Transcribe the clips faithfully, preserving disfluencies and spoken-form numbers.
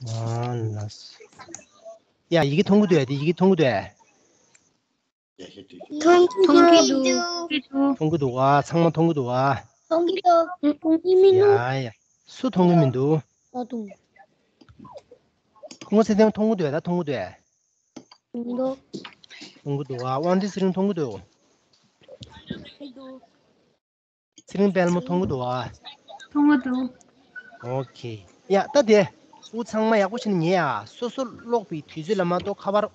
ཨ་ལ། ཡ་ཡི་གེ་མཐོང་གི་འདུག་ཨ། དེ་ཡི་གེ་མཐོང་གི་འདུག་ཨ། མཐོང་གི་འདུག་མཐོང་གི་འདུག་མཐོང་གི་འདུག་ཨ། ཚང་མ་མཐོང་གི་འདུག་ཨ། མཐོང་གི་འདུག་མཐོང་གི་མི་འདུག་ཡ་ཡ། སུ་མཐོང་གི་མི་འདུག་ད་དུང་། སྐུ་ངོ་ཚེ་བརྟན་མཐོང་གི་འདུག་ཨ། ད་མཐོང་གི་འདུག་ཨ། མཐོང་གི་འདུག་མཐོང་གི་འདུག་ཨ། དབང་འདུས་ཚེ་རིང་མཐོང་གི་འདུག་ཚེ་རིང་དཔལ་མོ་མཐོང་གི་འདུག་ཨ། མཐོང་གི་འདུག་ཨོ་ཁེ། ཡ་ད་དེ། འུ་ཚང་མ་ཡག་པོ་བྱས་ནས་ཉན་ཨ། སོ་སོ་ཀློག་པའི་དུས་ཚོད་ལ་མ་གཏོགས་ཁ་པར་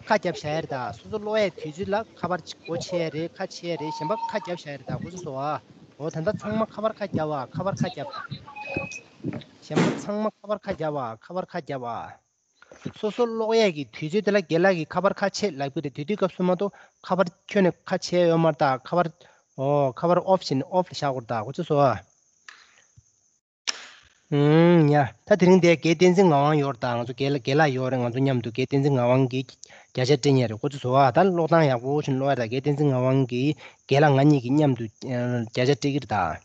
ཁ་རྒྱབ་བཞག་ཡ་རེད་ད། སོ་སོ་ཀློག་ཡའི་དུས་ཚོད་ལ་ཁ་པར་གཅིག་སྒོ་ཕྱེ་ཡ་རེད། ཁ་ཕྱེ་ཡ་རེད། གཞན་པ་ཁ་རྒྱབ་བཞག་ཡ་རེད་ད། འུ་ཚོ་སོ་ཨ། འོ་ད་ལྟ་ཚང་མ་ཁ་པར་ཁ་རྒྱབ་ཨ། ཁ་པར་ཁ་རྒྱབ་ད། གཞན་པ་ཚང་མ་ཁ་པར་ཁ་རྒྱབ་ཨ། ཁ་པར་ཁ་རྒྱབ་ཨ། སོ་སོ་ཀློག་ཡས་ཀྱི་དུས་ཚོད་དེ་ལ་རྒན་ལགས་ཀྱིས་ཁ་པར་ཁ་ཕྱེ་ལབ་ཀྱི་རེད། དེ་དུས་སྐབས་སུ་མ་གཏོགས་ཁ་པར་ཁྱོན་ནས་ཁ་ཕྱེ་ཡོད་མ་རེད་ད། ཁ་པར། ཨོ་ཁ་པར་ཨོཕ་བྱས་ནས་ཨོཕ་ལ་བཞག་དགོས་རེད་ད། འུ་ཚོ་སོ་ཨ། ཨུམ་ཡ། ད་དེ་རིང་དེ་རྒན་བསྟན་འཛིན་ངག་དབང་ཡོད་རེད་ད། ང་ཚོ་རྒན་ལགས་རྒན་ལགས་ཡོད་རེད། ང་ཚོ་མཉམ་དུ་རྒན་བསྟན་འཛིན་ངག་དབང་གིས་བརྒྱ་ཆ་སྤྲད་མཁན་རེད། འུ་ཚོ་སོ་ཨ། ད་ཀློག་སྟངས་ཡག་པོ་བྱས་ནས་ཀློག་ཡ་རེད་ད། རྒན་བསྟན་འཛིན་ངག་དབང་གིས་རྒན་ལགས་ང་གཉིས་ཀྱིས་མཉམ་དུ་ཨ་བརྒྱ་ཆ་སྤྲད་ཀྱི་རེད་ད།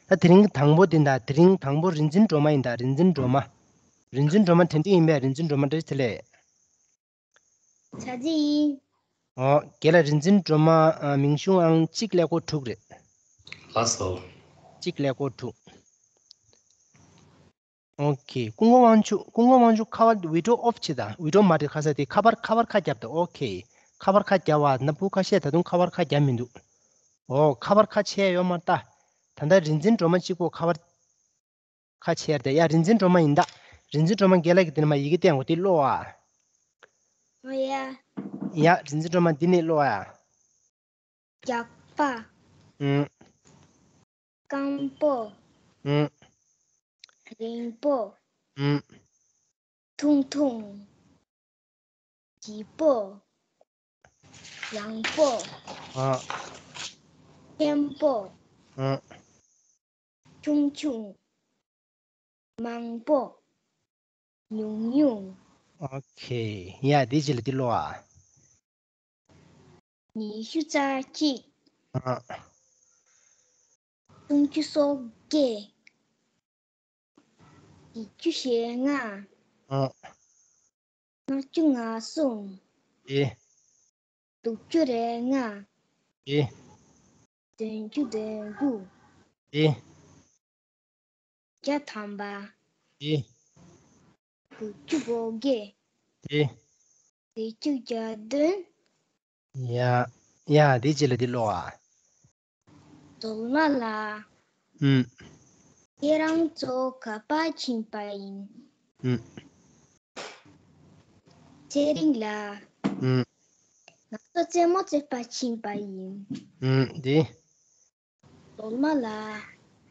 ད་དེ་རིང་དང་པོ་དེ་ད། དེ་རིང་དང་པོ་རིག་འཛིན་སྒྲོལ་མ་ཡིན་ད། རིག་འཛིན་སྒྲོལ་མ། རིག་འཛིན་སྒྲོལ་མ་དྲན་རྟེན་ཡིན་པས། རིག་འཛིན་སྒྲོལ་མ་བཀྲ་ཤིས་བདེ་ལེགས། བཀྲ་ཤིས་བདེ་ལེགས། ཨོ། རྒན་ལགས་རིག་འཛིན་སྒྲོལ་མ་ཨ་མིང་གཞུང་ཨང་གཅིག་ཀླད་ཀོར་དྲུག་རེད། ལགས་སོ། གཅིག་ཀླད་ཀོར་དྲུག་ཨོ་ཁེ། སྐུ་ངོ་དབང་ཕྱུག་སྐུ་ངོ་དབང་ཕྱུག་ཁ་པར་བི་ཌིའོ་ཨོཕ་བྱེད་དང་། བི་ཌིའོ་མ་རེད། ཁ་ས་དེ་ཁ་པར་ཁ་པར་ཁ་རྒྱབ་དང་། ཨོ་ཁེ། ཁ་པར་ཁ་རྒྱབ་པ་ན་བུ་ཁ་ཤས་ད་དུང་ཁ་པར་ཁ་རྒྱབ་མི་འདུག་ཨོ་ཁ་པར་ཁ་ཕྱེ་ཡོད་མ་རེད་ད། ད་ལྟ་རིག་འཛིན་སྒྲོལ་མ་གཅིག་པོ་ཁ་པར་ཁ་ཕྱེ་རེད་ད། ཡ་རིག་འཛིན་སྒྲོལ་མ་ཡིན་ད། རིག་འཛིན་སྒྲོལ་མ་རྒན་ལགས་ཀྱིས་དེ་ནས་མར་ཡི་གེ་བསྟན་དགོས། དེ་ཀློག་ཨ། ཨོ་ཡ། ཡ་རིག་འཛིན་སྒྲོལ་མ་འདི་ནས་ཀློག་ཨ། རྒྱགས་པ། ཨུམ། སྐམ་པོ། ཨུམ། རིང་པོ། ཨུམ། ཐུང་ཐུང་། ལྗིད་པོ། ཡང་པོ། ཨ། ཆེན་པོ། ཨ། ཆུང་ཆུང་། མང་པོ། ཉུང་ཉུང་། ཨོ་ཁེ། ཡ་འདི་ཅི་ལ་འདི་ཀློག་ཨ། ཉི་ཤུ་རྩ་གཅིག་ཨ། སུམ་ཅུ་སོ་བརྒྱད། བཞི་བཅུ་ཞེ་ལྔ། ཨ། ལྔ་བཅུ་ང་གསུམ། ཨེ། དྲུག་ཅུ་རེ་ལྔ། ཨེ། བདུན་ཅུ་དོན་དགུ། ཨེ། བརྒྱ་ཐམ་པ། ཨེ། དགུ་བཅུ་གོ་བརྒྱད། ཨེ། བདུན་ཅུ་གྱ་བདུན། ཡ། ཡ་འདི་ཅི་ལ་འདི་ཀློག་ཨ། སྒྲོལ་མ་ལགས། ཨུམ། ཁྱེད་རང་ཚོ་ག་པར་ཕྱིན་པ་ཡིན། ཨུམ། ཚེ་རིང་ལགས། ཨུམ། ང་ཚོ་རྩེད་མོ་རྩེད་པར་ཕྱིན་པ་ཡིན། ཨུམ། འདི། སྒྲོལ་མ་ལགས།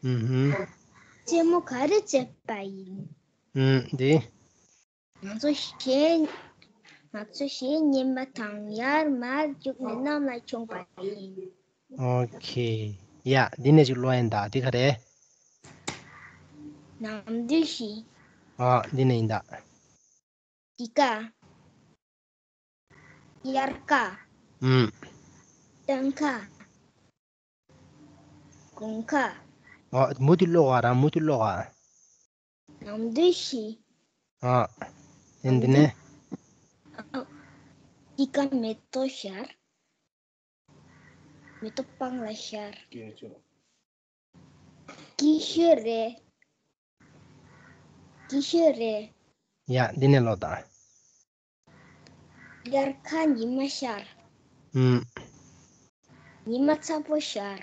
ཨུམ་ཧུམ། རྩེད་མོ་ག་རེ་རྩེད་པ་ཡིན། ཨུམ། འདི། ང་ཚོ་གཞས། ང་ཚོ་གཞས་ཉན་པ་དང་ཡར་མར་རྒྱུགས་ནས་གནམ་ལ་མཆོངས་པ་ཡིན། ཨོ་ཁེ། ཡ་འདི་ནས་ཅིག་ཀློག་ཡིན་ད། འདི་ག་རེ། ནམ་དུས་ཤིག་ཨ་འདི་ནས་ཡིན་ད། དགུན་ཁ། དབྱར་ཁ། ཨུམ། སྟོན་ཁ། དགུན་ཁ། ཨ་མུ་མཐུད་ཀློག་ཨ། རང་མུ་མཐུད་ཀློག་ཨ། ནམ་དུས་ཤིག་ཨ། ཡིན་འདི་ནས། དགུན་ཁ་མེ་ཏོག་ཤར། མེ་ཏོག་སྤང་ལ་ཤར། སྐྱིད་ཤོས་རེད། སྐྱིད་ཤོས་རེད། ཡ་འདི་ནས་ཀློག་དང་། དབྱར་ཁ་ཉི་མ་ཤར། ཨུམ། ཉི་མ་ཚ་པོ་ཤར།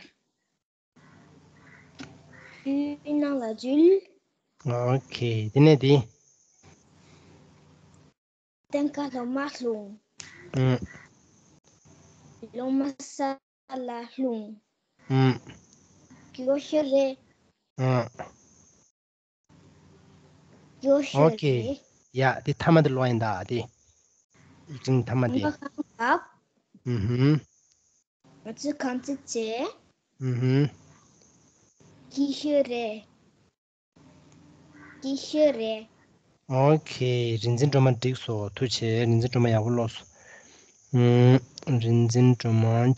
ཆུའི་ནང་ལ་འཛུལ། ཨོ་ཁེ། དེ་ནས་དེ། སྟོན་ཁ་ལོ་མ་ལྷུང་། ཨུམ། ལོ་མ་ས་ལ་ལྷུང་། ཨུམ། སྐྱིད་ཤོས་རེད། ཨུམ། སྐྱིད་ཤོས་ཨོ་ཁེ། རེད། ཡ་དེ་མཐའ་མ་དེ་ཀློག་ཡིན་ད་དེ། ཨུམ་མཐའ་མ་དེ། ང་ཚོ་གང་བྱེད། ཨུམ་ཧུམ། ཨུམ་ཧུམ། སྐྱིད་ཤོས་རེད། སྐྱིད་ཤོས་རེད། ཨོ་ཁེ། རིག་འཛིན་སྒྲོལ་མ་འགྲིག་སོང་། ཐུགས་རྗེ་ཆེ། རིག་འཛིན་སྒྲོལ་མ་ཡག་པོ་ཀློག་སོང་། ཨུམ། རིག་འཛིན་སྒྲོལ་མ་བྱས།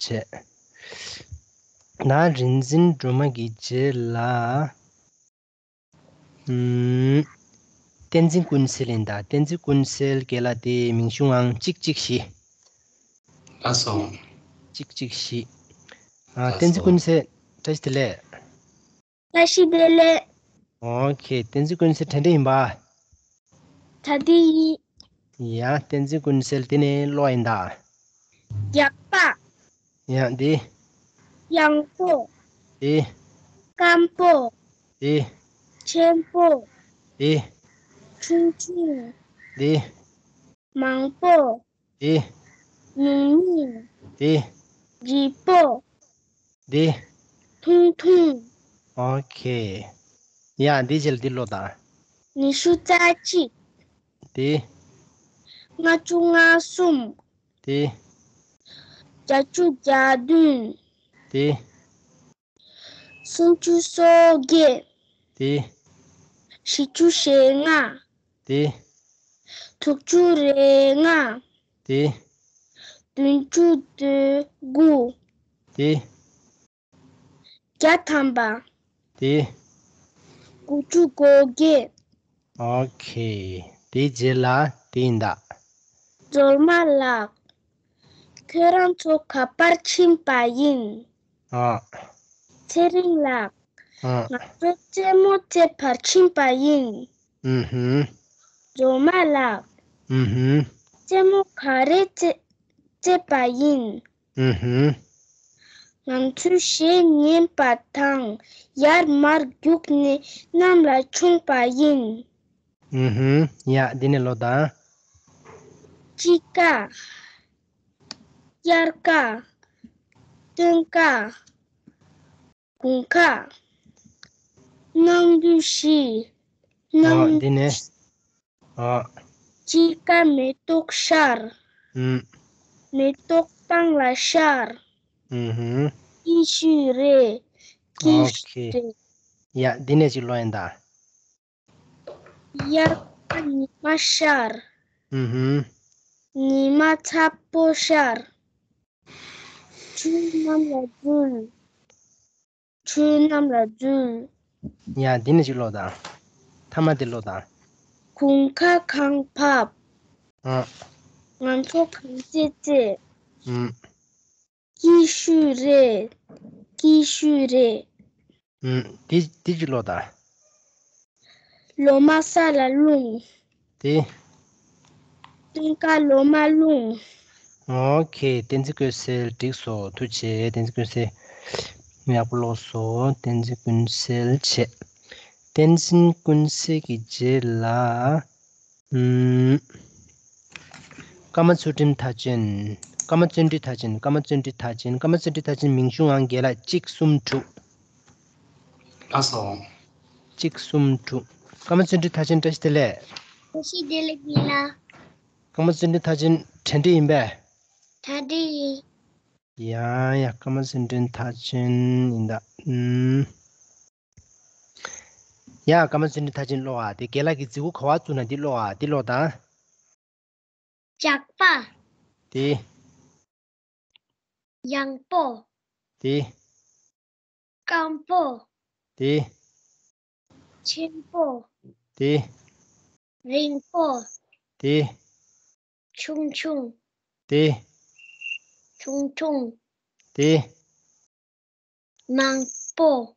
ད་རིག་འཛིན་སྒྲོལ་མ་གི་རྗེས་ལ། ཨུམ། བསྟན་འཛིན་ཀུན་གསལ་ཡིན་ད། བསྟན་འཛིན་ཀུན་གསལ་རྒན་ལགས་དེ་མིང་གཞུང་ཨང་གཅིག་གཅིག་བཞི། ལགས་སོ། གཅིག་གཅིག་བཞི། ཨ། ལགས་བསྟན་འཛིན་སོ། ཀུན་གསལ། བཀྲ་ཤིས་བདེ་ལེགས། བཀྲ་ཤིས་བདེ་ལེགས། ཨོ་ཁེ། བསྟན་འཛིན་ཀུན་གསལ་གྲ་སྒྲིག་ཡིན་པ། གྲ་སྒྲིག་ཡིན། ཡ། བསྟན་འཛིན་ཀུན་གསལ་དེ་ནས་ཀློག་ཡིན་ད། རྒྱགས་པ། ཡ། འདི། ཡང་པོ། འདི། སྐམ་པོ། འདི། ཆེན་པོ། འདི། ཆུང་ཆུང་། འདི། མང་པོ། འདི། ཉུང་ཉུང་། འདི། ལྗིད་པོ། འདི། ཐུང་ཐུང་། ཨོ་ཁེ། ཡ། འདི་རྗེས་ལ་འདི་ཀློག་དང་། ཉི་ཤུ་རྩ་གཅིག་འདི། ལྔ་བཅུ་ང་གསུམ། འདི། བརྒྱད་ཅུ་གྱ་བདུན། འདི། སུམ་ཅུ་སོ་བརྒྱད། འདི། བཞི་བཅུ་ཞེ་ལྔ། འདི། དྲུག་ཅུ་རེ་ལྔ། འདི། བདུན་ཅུ་དོན་དགུ། འདི། བརྒྱ་ཐམ་པ། འདི། དགུ་བཅུ་གོ་བརྒྱད། ཨོ་ཁེ། དེའི་རྗེས་ལ་དེ་ཡིན་ད། སྒྲོལ་མ་ལགས། ཁྱོད་རང་ཚོ་ག་པར་ཕྱིན་པ་ཡིན། ཨ། ཚེ་རིང་ལགས། ཨ། ང་ཚོ་རྩེད་མོ་རྩེ་བར་ཕྱིན་པ་ཡིན། ཨུ་ཧུམ། སྒྲོལ་མ་ལགས། ཨུ་ཧུམ། རྩེད་མོ་ག་རེ་རྩེ་རྩེ་བ་ཡིན། ཨུ་ཧུམ། ང་ཚོས་གཞས་ཉན་པ་དང་ཡར་མར་རྒྱུགས་ནས་གནམ་ལ་མཆོངས་པ་ཡིན། ཨུ་ཧུམ། ཡ། འདི་ནས་ཀློག་དང་། དཔྱིད་ཀ། དབྱར་ཀ། སྟོན་ཀ། དགུན་ཁ། གནམ་གྲུ་བཞི། ཨ། གནམ། འདི་ནས། ཨ། དཔྱིད་ཀ་མེ་ཏོག་ཤར། ཨུམ། མེ་ཏོག་སྤང་ལ་ཤར། ཨུ་ཧུམ། སྐྱིད་ཤོས་རེད། སྐྱིད། ཨོ་ཤོས་ཁེ། རེད། ཡ། འདི་ནས་ཅིག་ཀློག་ཡིན་ད། དབྱར་ཁ་ཉི་མ་ཤར། ཨུ་ཧུམ། ཉི་མ་ཚ་པོ་ཤར། ཆུ་གནམ་ལ་འཛུལ། ཆུ་གནམ་ལ་འཛུལ། ཡ། འདི་ནས་ཅིག་ཀློག་དང་། མཐའ་མ་དེ་ཀློག་དང་། དགུན་ཁ་གངས་བབས། ཨ། ང་ཚོ་གངས་རྩེད་རྩེ། ཨུམ། སྐྱིད་ཤོས་རེད། སྐྱིད་ཤོས་རེད། ཨུམ། འདི་འདི་ཅིག་ཀློག་དང་། ལོ་མ་ས་ལ་ལྷུང་། དེ། སྟོན་ཀ་ལོ་མ་ལྷུང་། ཨོ་ཁེ། བསྟན་འཛིན་ཀུན་གསལ་འགྲིག་སོང་། ཐུགས་རྗེ་ཆེ། བསྟན་འཛིན་ཀུན་གསལ་ཡག་པོ་ཀློག་སོང་། བསྟན་འཛིན་ཀུན་གསལ་བྱས། བསྟན་འཛིན་ཀུན་གསལ་གྱི་རྗེས་ལ། ཨུམ། ཀརྨ་ཚུལ་ཁྲིམས་མཐར་ཕྱིན། ཀརྨ་བརྩོན་འགྲུས་མཐར་ཕྱིན། ཀརྨ་བརྩོན་འགྲུས་མཐར་ཕྱིན། ཀརྨ་བརྩོན་འགྲུས་མཐར་ཕྱིན་མིང་གཞུང་ཨང་རྒན་ལགས་གཅིག་གསུམ་དྲུག་ལགས་སོ། གཅིག་གསུམ་དྲུག་ཀརྨ་བརྩོན་འགྲུས་མཐར་ཕྱིན་བཀྲ་ཤིས་བདེ་ལེགས། བཀྲ་ཤིས་བདེ་ལེགས་ཡིན་ལ། ཀརྨ་བརྩོན་འགྲུས་མཐར་ཕྱིན་གྲ་སྒྲིག་ཡིན་པས། གྲ་སྒྲིག་ཡིན། ཡ་ཡ། ཀརྨ་བརྩོན་འགྲུས་མཐར་ཕྱིན་ཡིན་ད། ཨུམ། ཡ། ཀརྨ་བརྩོན་འགྲུས་མཐར་ཕྱིན་ཀློག་ཨ། དེ་རྒན་ལགས་ཀྱིས་མཛུབ་གུ་ག་པར་བཙུགས་ན་འདི་ཀློག་ཨ། འདི་ཀློག་དང་། རྒྱགས་པ། དེ། ཡང་པོ། དེ། སྐམ་པོ། དེ། ཆེན་པོ། དེ། རིང་པོ། དེ། ཆུང་ཆུང་། དེ། ཆུང་ཆུང་། དེ། མང་པོ།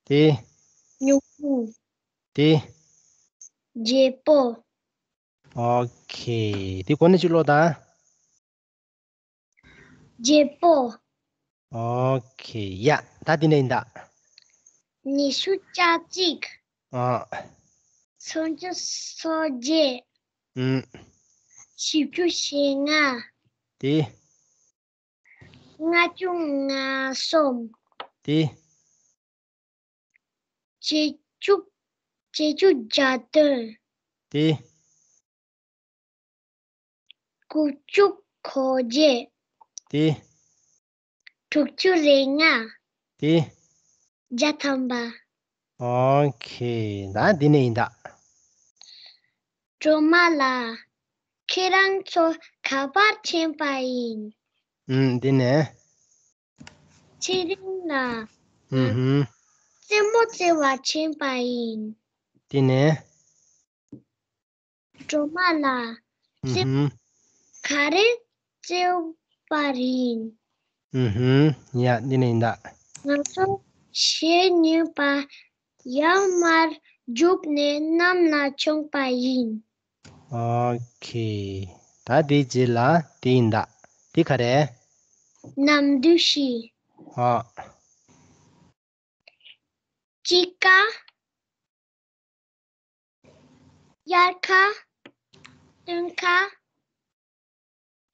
དེ། ཉུང་ཉུང་། དེ། བརྗེ་པོ། ཨོ་ཁེ། དེ་གོ་ནས་ཅིག་ཀློག་དང་། བརྗེ་པོ། ཨོ་ཁེ། ཡ། ད་དེ་ནས་ཡིན་ད། ཉི་ཤུ་རྩ་གཅིག་ཨ། སུམ་ཅུ་སོ་བརྒྱད། ཨུམ། བཞི་བཅུ་ཞེ་ལྔ། དེ། ལྔ་བཅུ་ང་གསུམ། དེ། བརྒྱད་ཅུ། བརྒྱད་ཅུ་གྱ་བདུན། དེ། དགུ་བཅུ་གོ་བརྒྱད། དེ། དྲུག་ཅུ་རེ་ལྔ། དེ། བརྒྱ་ཐམ་པ། ཨོ་ཁེ། ད་འདི་ནས་ཡིན་ད། སྒྲོལ་མ་ལགས། ཁྱེད་རང་ཚོ་ག་པར་ཕྱིན་པ་ཡིན། ཨུམ། འདི་ནས། ཚེ་རིང་ལགས། ཨུ་ཧུམ། རྩེད་མོ་རྩེ་བར་ཕྱིན་པ་ཡིན། འདི་ནས། སྒྲོལ་མ་ལ་ཨུ་རྩེ་ཧུམ། ག་རེ་རྩེ་བ་ཡིན། ཨུ་ཧུམ། ཡ། འདི་ནས་ཡིན་ད། ང་ཚོ་གཞས་ཉན་པ་ཡར་མར་རྒྱུགས་ནས་གནམ་ལ་མཆོངས་པ་ཡིན། ཨོ་ཁེ། ད་དེའི་རྗེས་ལ་དེ་ཡིན་ད། དེ་ག་རེ། ནམ་དུས་བཞི། ཨོ། དཔྱིད་ཀ། དབྱར་ཁ། སྟོན་ཁ།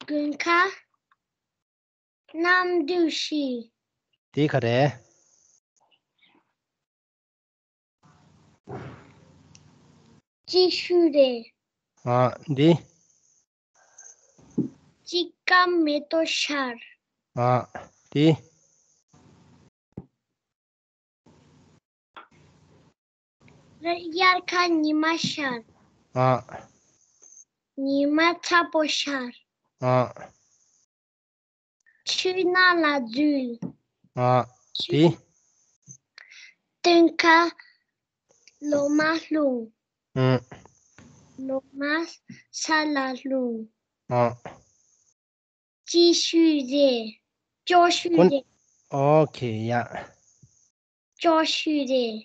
དགུན་ཁ། གནམ་དུས་བཞི། དེ་ག་རེ། དཔྱིད་ཤུད་རེད། ཨ། འདི། དཔྱིད་ཀ་མེ་ཏོག་ཤར། ཨ། འདི། དབྱར་ཁ་ཉི་མ་ཤར། ཨ། ཉི་མ་ཚ་པོ་ཤར། ཨ། ཆུ་ནང་ལ་འཛུལ། ཨ། འདི། སྟོན་ཁ་ལོ་མ་ལྷུང་། ཨ། ལོ་མ་ས་ལ་ལྷུང་། ཨ། དཔྱིད་ཤུད་རེད། སྐྱོ་ཤུད་ཀུན། རེད། ཨོ་ཁེ། ཡ། སྐྱོ་ཤུད་རེད།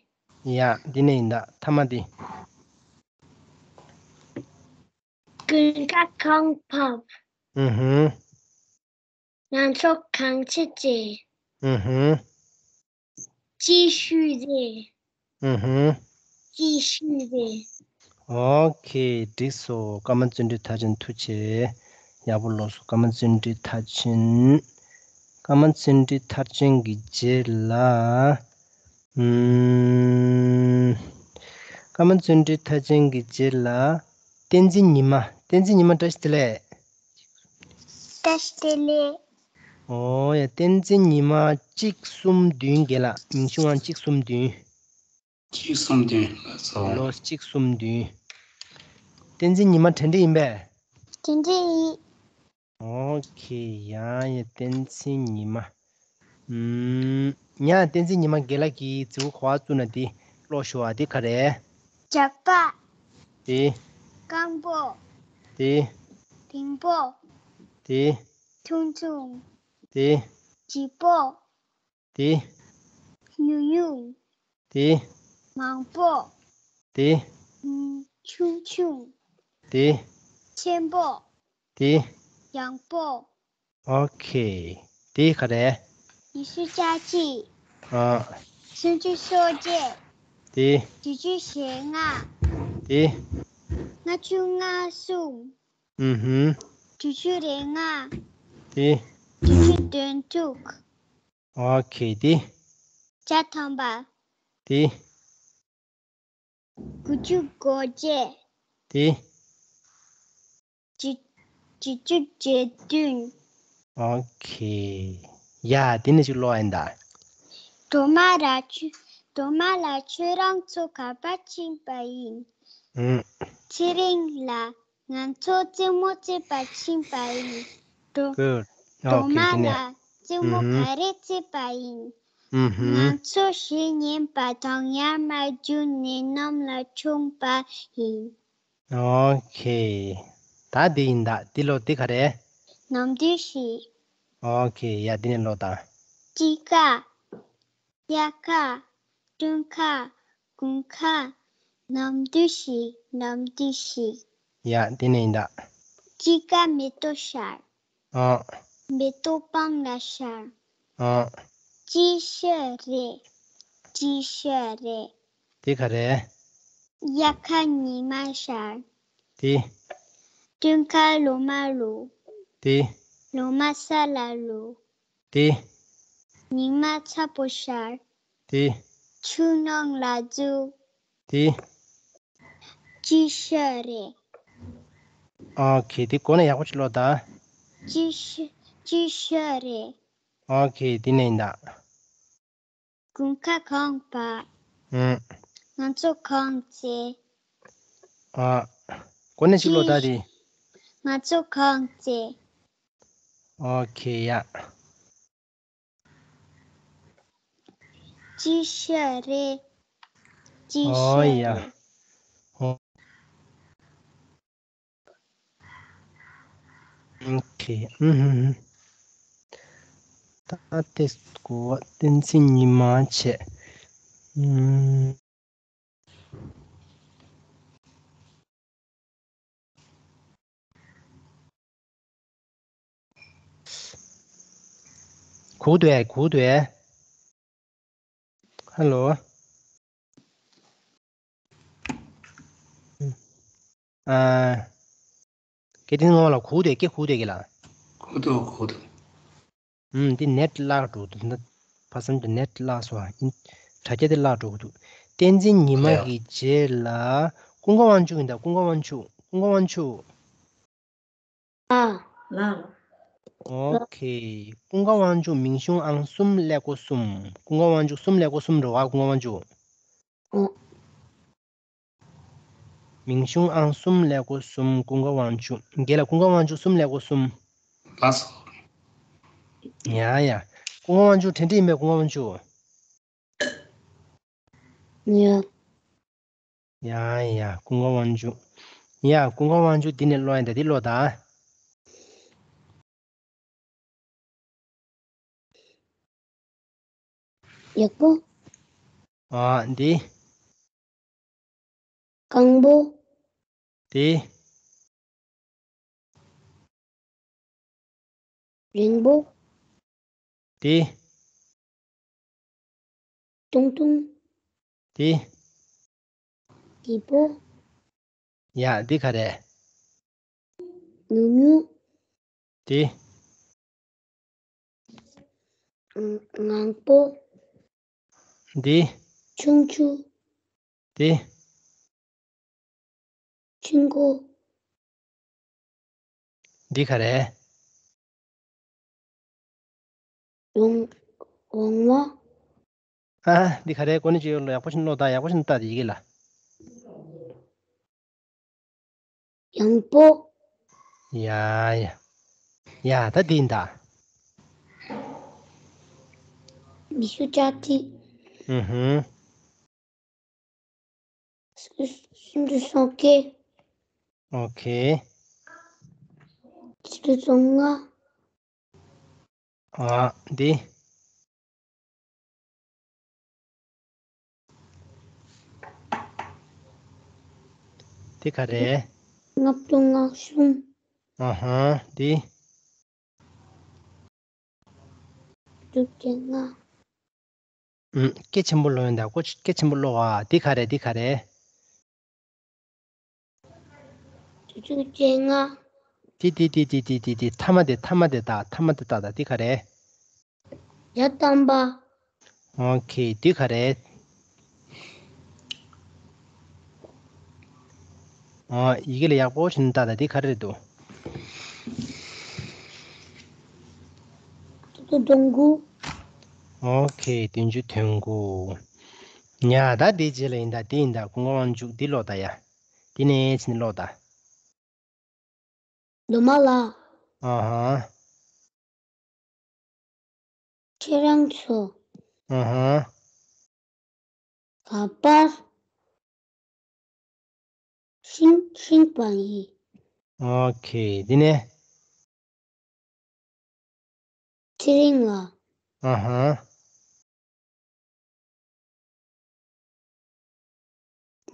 ཡ། འདི་ནས་ཡིན་ད། ཐ་མ་འདི། དགུན་ཁ་གངས་བབས། ཨུ་ཧུམ། ང་ཚོ་གངས་ཆུ་རྩེད། ཨུ་ཧུམ། དཔྱིད་ཤུད་རེད། ཨུ་ཧུམ། དཔྱིད་ཤུད་རེད། ཨོ་ཁེ། འགྲིག་སོང་། ཀརྨ་བརྩོན་འགྲུས་མཐར་ཕྱིན། ཐུགས་རྗེ་ཆེ། ཡག་པོ་ཀློག་སོང་། ཀརྨ་བརྩོན་འགྲུས་མཐར་ཕྱིན། ཀརྨ་བརྩོན་འགྲུས་མཐར་ཕྱིན་གྱི་རྗེས་ལ། ཨུམ། ཀརྨ་བརྩོན་འགྲུས་མཐར་ཕྱིན་གྱི་རྗེས་ལ། བསྟན་འཛིན་ཉི་མ། བསྟན་འཛིན་ཉི་མ། བཀྲ་ཤིས་བདེ་ལེགས། བཀྲ་ཤིས་བདེ་ལེགས། ཨོ་ཡ། བསྟན་འཛིན་ཉི་མ་གཅིག་གསུམ་བདུན་བརྒྱད་ལ། མིང་གཞུང་དབང་གཅིག་གསུམ་བདུན། གཅིག་གསུམ་བདུན། ལགས་སོ། ལོ་གཅིག་གསུམ་བདུན། བསྟན་འཛིན་ཉི་མ་དྲན་འདྲི་ཡིན་པས། དྲན་འདྲི་ཡིན། ཨོ་ཁེ། ཡ་ཡ། བསྟན་འཛིན་ཉི་མ། ཨུམ། ཡ། བསྟན་འཛིན་ཉི་མ་རྒན་ལགས་ཀྱིས་རྫི་བོ་ག་པར་བཙུགས་ན་དེ་ཀློག་ཤོག་ཨ། དེ་ག་རེ། རྒྱགས་པ། དེ། སྐམ་པོ། དེ། རིང་པོ། དེ། ཆུང་ཆུང་། དེ། ལྗིད་པོ། དེ། ཉུང་ཉུང་། དེ། མང་པོ། དེ། ཆུང་ཆུང་། དེ། ཆེན་པོ། དེ། ཡངས་པོ། ཨོ་ཁེ། དེ་ག་རེ། ཉི་ཤུ་རྩ་གཅིག་ཨ། སུམ་ཅུ་སོ་བརྒྱད། དེ། དྲུག་ཅུ་ཞེ་ལྔ། དེ། ལྔ་བཅུ་ང་གསུམ། ཨུ་ཧུམ། དྲུག་ཅུ་རེ་ལྔ། དེ། དྲུག་ཅུ་དོན་དྲུག་ཨོ་ཁེ། དེ། བརྒྱ་ཐམ་པ། དེ། དགུ་བཅུ་གོ་བརྒྱད། དེ། བཅུ་བཅུ་བཅུ་བདུན། ཨོ་ཁེ། ཡ། དེ་ནས་ཅིག་ཀློག་ཡིན་ད། སྒྲོལ་མ་ར་ཆུ། སྒྲོལ་མ་ལ་ཁྱོད་རང་ཚོ་ག་པར་ཕྱིན་པ་ཡིན། ཨུམ། ཚེ་རིང་ལ། ང་ཚོ་རྩེད་མོ་རྩེད་པར་ཕྱིན་པ་ཡིན། སྒྲོལ། Good. སྒྲོལ་མ་ལ་རྩེད་མོ་ག་རེ་རྩེས་པ་ཡིན། ང་ཚོ་གཞས་ཉན་པ་དང་ཡར་མར་རྒྱུགས་ནས་གནམ་ལ་མཆོངས་པ་ཡིན། ཨོ་ཁེ། ད་འདི་ཡིན་ད། འདི་ཀློག་འདི་ག་རེ། ནམ་དུས་བཞི། ཨོ་ཁེ། ཡ། འདི་ནས་ཀློག་དང་། དཔྱིད་ཀ་དབྱར་ཁ། སྟོན་ཁ། དགུན་ཁ། ནམ་དུས་བཞི། ནམ་དུས་བཞི། ཡ། དེ་ནས་ཡིན་ད། དཔྱིད་ཀ་མེ་ཏོག་ཤར། ཨ། མེ་ཏོག་སྤང་ལ་ཤར། ཨ། དཔྱིད་ཤར་རེད། དཔྱིད་ཤར་རེད། དེ་ག་རེ། དབྱར་ཁ་ཉི་མ་ཤར། དེ། སྟོན་ཁ་ལོ་མ་ལུག་དེ། ལོ་མ་ས་ལ་ལུག་དེ། ཉི་མ་ཚ་པོ་ཤར། དེ། ཆུ་ནང་ལ་འཛུལ། དེ། དཔྱིད་ཤར་རེད། ཨོ་ཁེ། དེ་གོ་ནས་ཡག་པོ་ཅིག་ཀློག་དང་། དཔྱིད་ཤ- དཔྱིད་ཤར་རེད། ཨོ་ཁེ། དེ་ནས་ཡིན་ད། དགུན་ཁ་གངས་བབས། ཨུམ། ང་ཚོ་གངས་རྩེད། ཨ། གོ་ནས་ཅིག་ཀློག་དང་དེ། ང་ཚོ་གངས་རྩེད། ཨོ་ཁེ། ཡ། དཔྱིད་ཤར་རེད། དཔྱིད་ཨོ་ཤར་ཡ། རེད། ཨོ། ཨོ་ཁེ། ཨུམ་ཧུམ་ཧུམ། ད་ལྟའི་གོ་བ་བསྟན་འཛིན་ཉི་མ་བྱས། ཨུམ། གུག་འདུག་གས། གུག་འདུག་གས། ཧ་ལོ། ཨ། སྐད་འདི་སྔོན་ལ་གུག་འདུག་གས། སྐད་གུག་འདུག་གས་ལ། གུག་འདུག་གུག་འདུག་ཨུམ། འདི་ནེཊ་བརླག་འགྲོ་འདུག་ད་ཕ་སན་དུ་ནེཊ་བརླག་སོང་ཨ། ཨིན། དྲ་རྒྱ་དེ་བརླག་འགྲོ་གི་འདུག་བསྟན་འཛིན་ཉི་མ་གི་རྗེས་ལ་ཀུན་དགའ་དབང་ཕྱུག་ཡིན་ད། ཀུན་དགའ་དབང་ཕྱུག་ཀུན་དགའ་དབང་ཕྱུག་ཨ། ལ། ཨོ་ཁེ། ཀུན་དགའ་དབང་ཕྱུག་མིང་གཞུང་ཨང་གསུམ་ཀླད་ཀོར་གསུམ། ཀུན་དགའ་དབང་ཕྱུག་གསུམ་ཀླད་ཀོར་གསུམ་འགྲོ་བ། ཀུན་དགའ་དབང་ཕྱུག་ཨོ། མིང་གཞུང་ཨང་གསུམ་ཀླད་ཀོར་གསུམ། ཀུན་དགའ་དབང་ཕྱུག་རྒན་ལགས། ཀུན་དགའ་དབང་ཕྱུག་གསུམ་ཀླད་ཀོར་གསུམ། ལགས་སོ། ཡ་ཡ། ཀུན་དགའ་དབང་ཕྱུག་དྲན་དྲན་ཡིན་པས། ཀུན་དགའ་དབང་ཕྱུག་ཡ། ཡ་ཡ། ཀུན་དགའ་དབང་ཕྱུག་ཡ། ཀུན་དགའ་དབང་ཕྱུག་འདི་ནས་ཀློག་ཡིན་ད། འདི་ཀློག་ད། ཡག་པོ། ཨ། འདི། སྐམ་པོ། འདི། རིང་པོ། འདི། ཐུང་ཐུང་། འདི། སྐྱིད་པོ། ཡ། འདི་ག་རེ། ཉུང་ཉུང་། འདི། ངང་པོ། འདི། ཆུང་ཆུང་། འདི། ཆུང་ཀོ། འདི་ག་རེ། འོང་། འོང་བ། ཨ། འདི་ག་རེ། ཀོ་ནི་ཅི་ཡོད་ལ། ཡག་པོ་ཞིག་ཀློག་ད། ཡག་པོ་ཞིག་ལྟ་དེ་ཡི་གེ་ལ། ཡང་པོ། ཡ་ཡ། ཡ། ད་འདི་ཡིན་ད། མི་ཤུ་ཅ་ཏི། ཨུ་ཧུམ། སུ། སུམ་ཅུ་སོ་བརྒྱད། ཨོ་ཁེ། ཆིག་སྟོང་ལྔ། ཨ། འདི། འདི་ག་རེ། ལྔ་བཅུ་ང་གསུམ། ཨ་ཧ། འདི། དྲུག་ཅུ་ལྔ། ཨུམ། སྐད་ཆེན་པོ་ཀློག་ཡིན་ད། ཀོ། སྐད་ཆེན་པོ་ཀློག་ཨ། འདི་ག་རེ། འདི་ག་རེ། དྲུག་ཅུ་ལྔ། ཏི་ཏི་ཏི། ཐ་མ་དེ། ཐ་མ་དེ་ད། ཐ་མ་དེ་ད་ད། འདི་ག་རེ། བརྒྱ་ཐམ་པ། ཨོ་ཁེ། འདི་ག་རེ། ཨོ། ཡི་གེ་ལ་ཡག་པོ་བྱས་ནས་ལྟ་དང་། འདི་ག་རེ་རེད་འདུག་བདུན་ཅུ་དོན་དགུ། ཨོ་ཁེ། བདུན་ཅུ་དོན་དགུ། ཡ། ད་འདི་རྗེས་ལ་ཡིན་ད། འདི་ཡིན་ད། ཀུན་དགའ་དབང་ཕྱུག་འདི་ཀློག་ད་ཡ། འདི་ནས་བྱས་ནས་ཀློག་ད། རྡོག་མ་ལ། ཨ་ཧ། ཁྱེད་རང་ཚོ། ཨ་ཧ། ག་པར་ཕྱིན། ཕྱིན་པ་ཡིན། ཨོ་ཁེ། འདི་ནས། ཚེ་རིང་ལགས། ཨ་ཧ།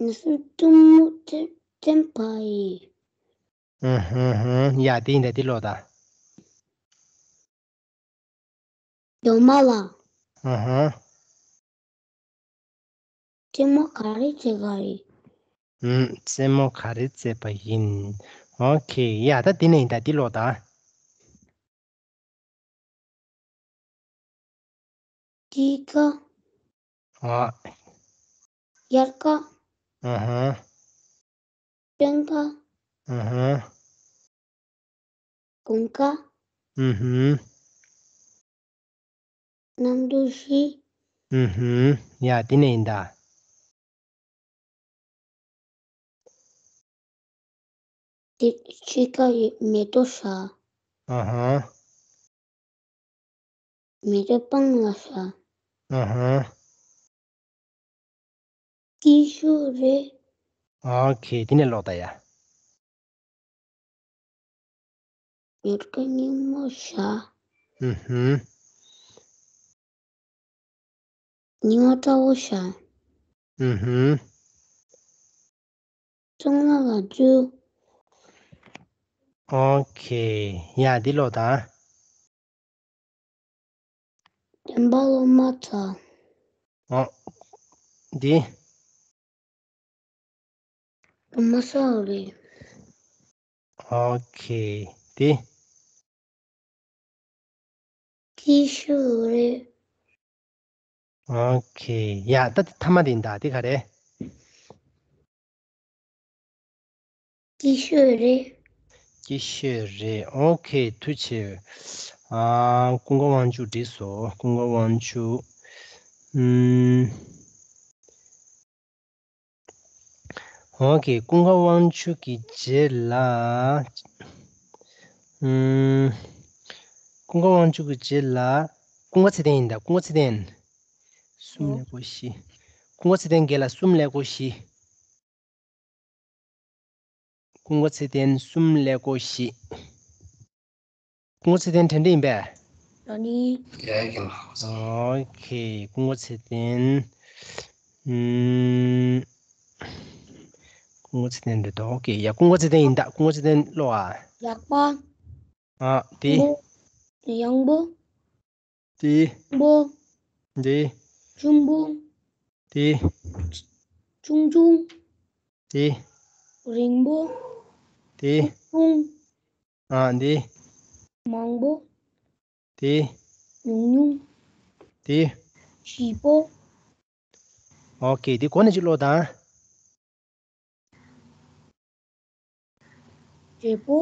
ང་ཚོ་གཏུམ་མོ་རྩེ། རྩེད་པ་ཡིན། ཨ་ཧ་ཧ། ཡ། དེ་ཡིན་ད། དེ་ཀློག་ད། རྡོག་མ་ལ། ཨ་ཧ། རྩེད་མོ་ག་རེ་རྩེ་ག་རེད། ཨུམ། རྩེད་མོ་ག་རེ་རྩེ་བ་ཡིན། ཨོ་ཁེ། ཡ། ད་དེ་ནས་ཡིན་ད། དེ་ཀློག་ད། དཀྱིལ་ཀ། ཨ། དབྱར་ཀ། ཨ་ཧ། སྤྲིན་ཀ། ཨ་ཧ། དགུན་ཀ། ཨུ་ཧུམ། གནམ་གྲུ་བཞི། ཨུ་ཧུམ། ཡ། དེ་ནས་ཡིན་ད། དེ་ཕྱི་ཀ་ཡི་མེ་ཏོག་ཤ། ཨ་ཧ། མེ་ཏོག་སྤང་ལ་ཤ། ཨ་ཧ། སྐྱིད་ཤོས་རེད། ཨོ་ཁེ། དེ་ནས་ཀློག་ད་ཡ། ཡོལ་ག་སྙིང་མོ་བཞག་ཨུ་ཧུམ། ཉི་མ་འདྲ་བོ་བཞག་ཨུ་ཧུམ། གཙང་མ་ལ་བཙུགས། ཨོ་ཁེ། ཡ་འདི་ཀློག་དང་། བདེན་པ་ལོ་མ་ཚ། ཨོ། འདི། ལོ་མ་ས་རེད། ཨོ་ཁེ། འདི། ཏི་ཤོ་རེད། ཨོ་ཁེ། ཡ་ད་འདི་ཐ་མ་འདི་ཡིན་ད། འདི་ག་རེད། སྐྱིད་ཤོས་རེད། སྐྱིད་ཤོས་རེད། ཨོ་ཁེ། ཐུགས་རྗེ་ཆེ། ཨ། ཀུན་དགའ་དབང་ཕྱུག་འགྲིག་སོང་། ཀུན་དགའ་དབང་ཕྱུག་ཨུམ། ཨོ་ཁེ། ཀུན་དགའ་དབང་ཕྱུག་གི་རྗེས་ལ། ཨུམ། ཀུན་དགའ་དབང་ཕྱུག་གི་རྗེས་ལ། ཀུན་དགའ་ཚེ་བརྟན་ཡིན་ད། ཀུན་དགའ་ཚེ་བརྟན། གསུམ་ཀླད་ཀོར་བཞི། ཀུན་དགའ་ཚེ་བརྟན་རྒན་ལགས། གསུམ་ཀླད་ཀོར་བཞི། ཀུན་དགའ་ཚེ་བརྟན་གསུམ་ཀླད་ཀོར་བཞི། ཀུན་དགའ་ཚེ་བརྟན་དྲན་འདྲི་ཡིན་པས། ཨ་ནི། ཡ་ཡ་ལགས། ཨོ་ཁེ། ཀུན་དགའ་ཚེ་བརྟན། ཨུམ། ཀུན་དགའ་ཚེ་བརྟན་འདི་འདུག་ཨོ་ཁེ། ཡ། ཀུན་དགའ་ཚེ་བརྟན་ཡིན་ད། ཀུན་དགའ་ཚེ་བརྟན་ཀློག་ཨ། ཡག་པ། ཨ། དེ། ཡང་པོ། དེ། ཆེན་པོ། དེ། ཆུང་པོ། དེ། ཆུང་ཆུང་། དེ། རིང་པོ། དེ། ཆུང་། ཨ། དེ། མང་པོ། དེ། ཉུང་ཉུང་། དེ། ཞིབ་པོ། ཨོ་ཁེ། དེ་གོ་ནས་ཅིག་ཀློག་དང་། བགྲེས་པོ།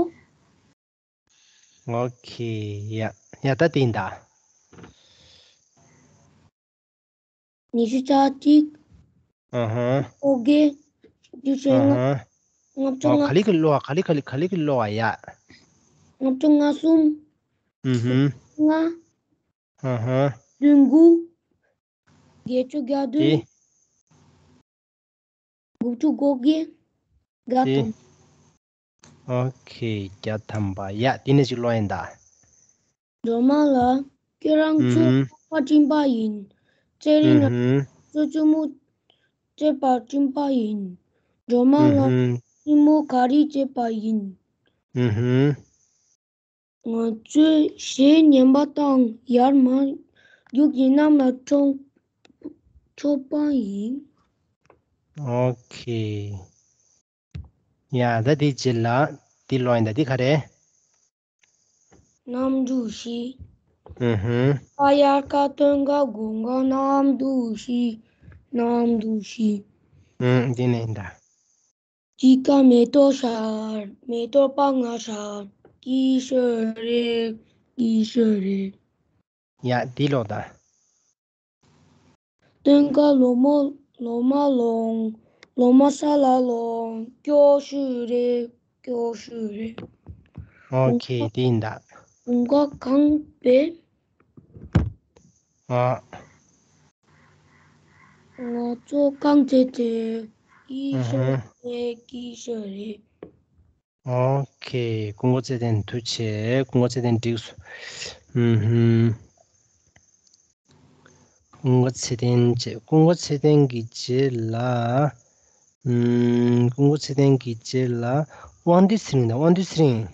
ཨོ་ཁེ། ཡ་ཡ། ད་དེ་ཡིན་ད། ཉི་ཤུ་རྩ་གཅིག་ཨ་ཧ། ཨོ་ཁེ། བཅུ་ཞེ་ལྔ། ཨ་ཧ། ལྔ་བཅུ་ཨོ། ལྔ། ག་ལེ་ག་ལེ་ཀློག་ཨ། ག་ལེ་ག་ལེ་ག་ལེ་ག་ལེ་ཀློག་ཨ་ཡ། ལྔ་བཅུ་ལྔ་གསུམ། ཨུ་ཧུམ། ལྔ། ཨ་ཧ། བདུན་དགུ། བརྒྱད་ཅུ་གྱ་བདུན། དེ། དགུ་བཅུ་གོ་བརྒྱད། བརྒྱ་དེ། ཐམ། ཨོ་ཁེ། བརྒྱ་ཐམ་པ། ཡ། དེ་ནས་ཅིག་ཀློག་ཡིན་ད། སྒྲོལ་མ་ལགས། ཁྱོད་རང་ཚོ། ཨུ་ཧུམ། ཁ་སྤྲིན་པ་ཡིན། ཚེ་རིང་ལ། ཨུ་ཧུམ། ཚོ་ཙུ་མུ། ཚེ་པ་སྤྲིན་པ་ཡིན། སྒྲོལ་མ་ལགས། ཨུ་ཧུམ། སྲིང་མོ་ག་རེ་བྱས་པ་ཡིན། ཨུ་ཧུམ། ང་ཚོས་གཞས་ཉན་པ་དང་ཡར་མར་རྒྱུག་གིན་གནམ་ལ་མཆོངས་མཆོངས་པ་ཡིན། ཨོ་ཁེ། ཡ། ད་དེ་རྗེས་ལ་དེ་ཀློག་ཡིན་ད། དེ་ག་རེ། གནམ་གྲུ་བཞི། ཨུ་ཧུམ། ཀ་ཡ་ཀ་སྟོན་ཀ་སྒོ་ཀ་གནམ་གྲུ་བཞི། གནམ་གྲུ་བཞི། ཨུམ། དེ་ནས་ཡིན་ད། དཔྱིད་ཀ་མེ་ཏོག་ཤར། མེ་ཏོག་པང་ལ་ཤར། སྐྱིད་ཤོས་རེད། སྐྱིད་ཤོས་རེད། ཡ། འདི་ཀློག་དང་། སྟོན་ཀ་ལོ་མ་ལོ་མ་ལོངས། ལོ་མ་ས་ལ་ལོངས། སྐྱོ་ཤོས་རེད། སྐྱོ་ཤོས་རེད། ཨོ་ཁེ། དེ་ཡིན་ད། དགུན་ཁ་གངས་པས། ཨ། ང་ཚོ་གངས་ཚལ་དེ་སྐྱིད་ཤོས་རེད། སྐྱིད་ཤོས་རེད། ཨོ་ཁེ། ཀུན་དགའ་ཚེ་བརྟན་ཐུགས་རྗེ་ཆེ། ཀུན་དགའ་ཚེ་བརྟན་འགྲིག་སོང་། ཨུམ་ཧུམ། ཀུན་དགའ་ཚེ་བརྟན་བྱས། ཀུན་དགའ་ཚེ་བརྟན་གྱི་རྗེས་ལ། ཨུམ། ཀུན་དགའ་ཚེ་བརྟན་གྱི་རྗེས་ལ། དབང་འདུས་ཚེ་རིང་དང་། དབང་འདུས་ཚེ་རིང་།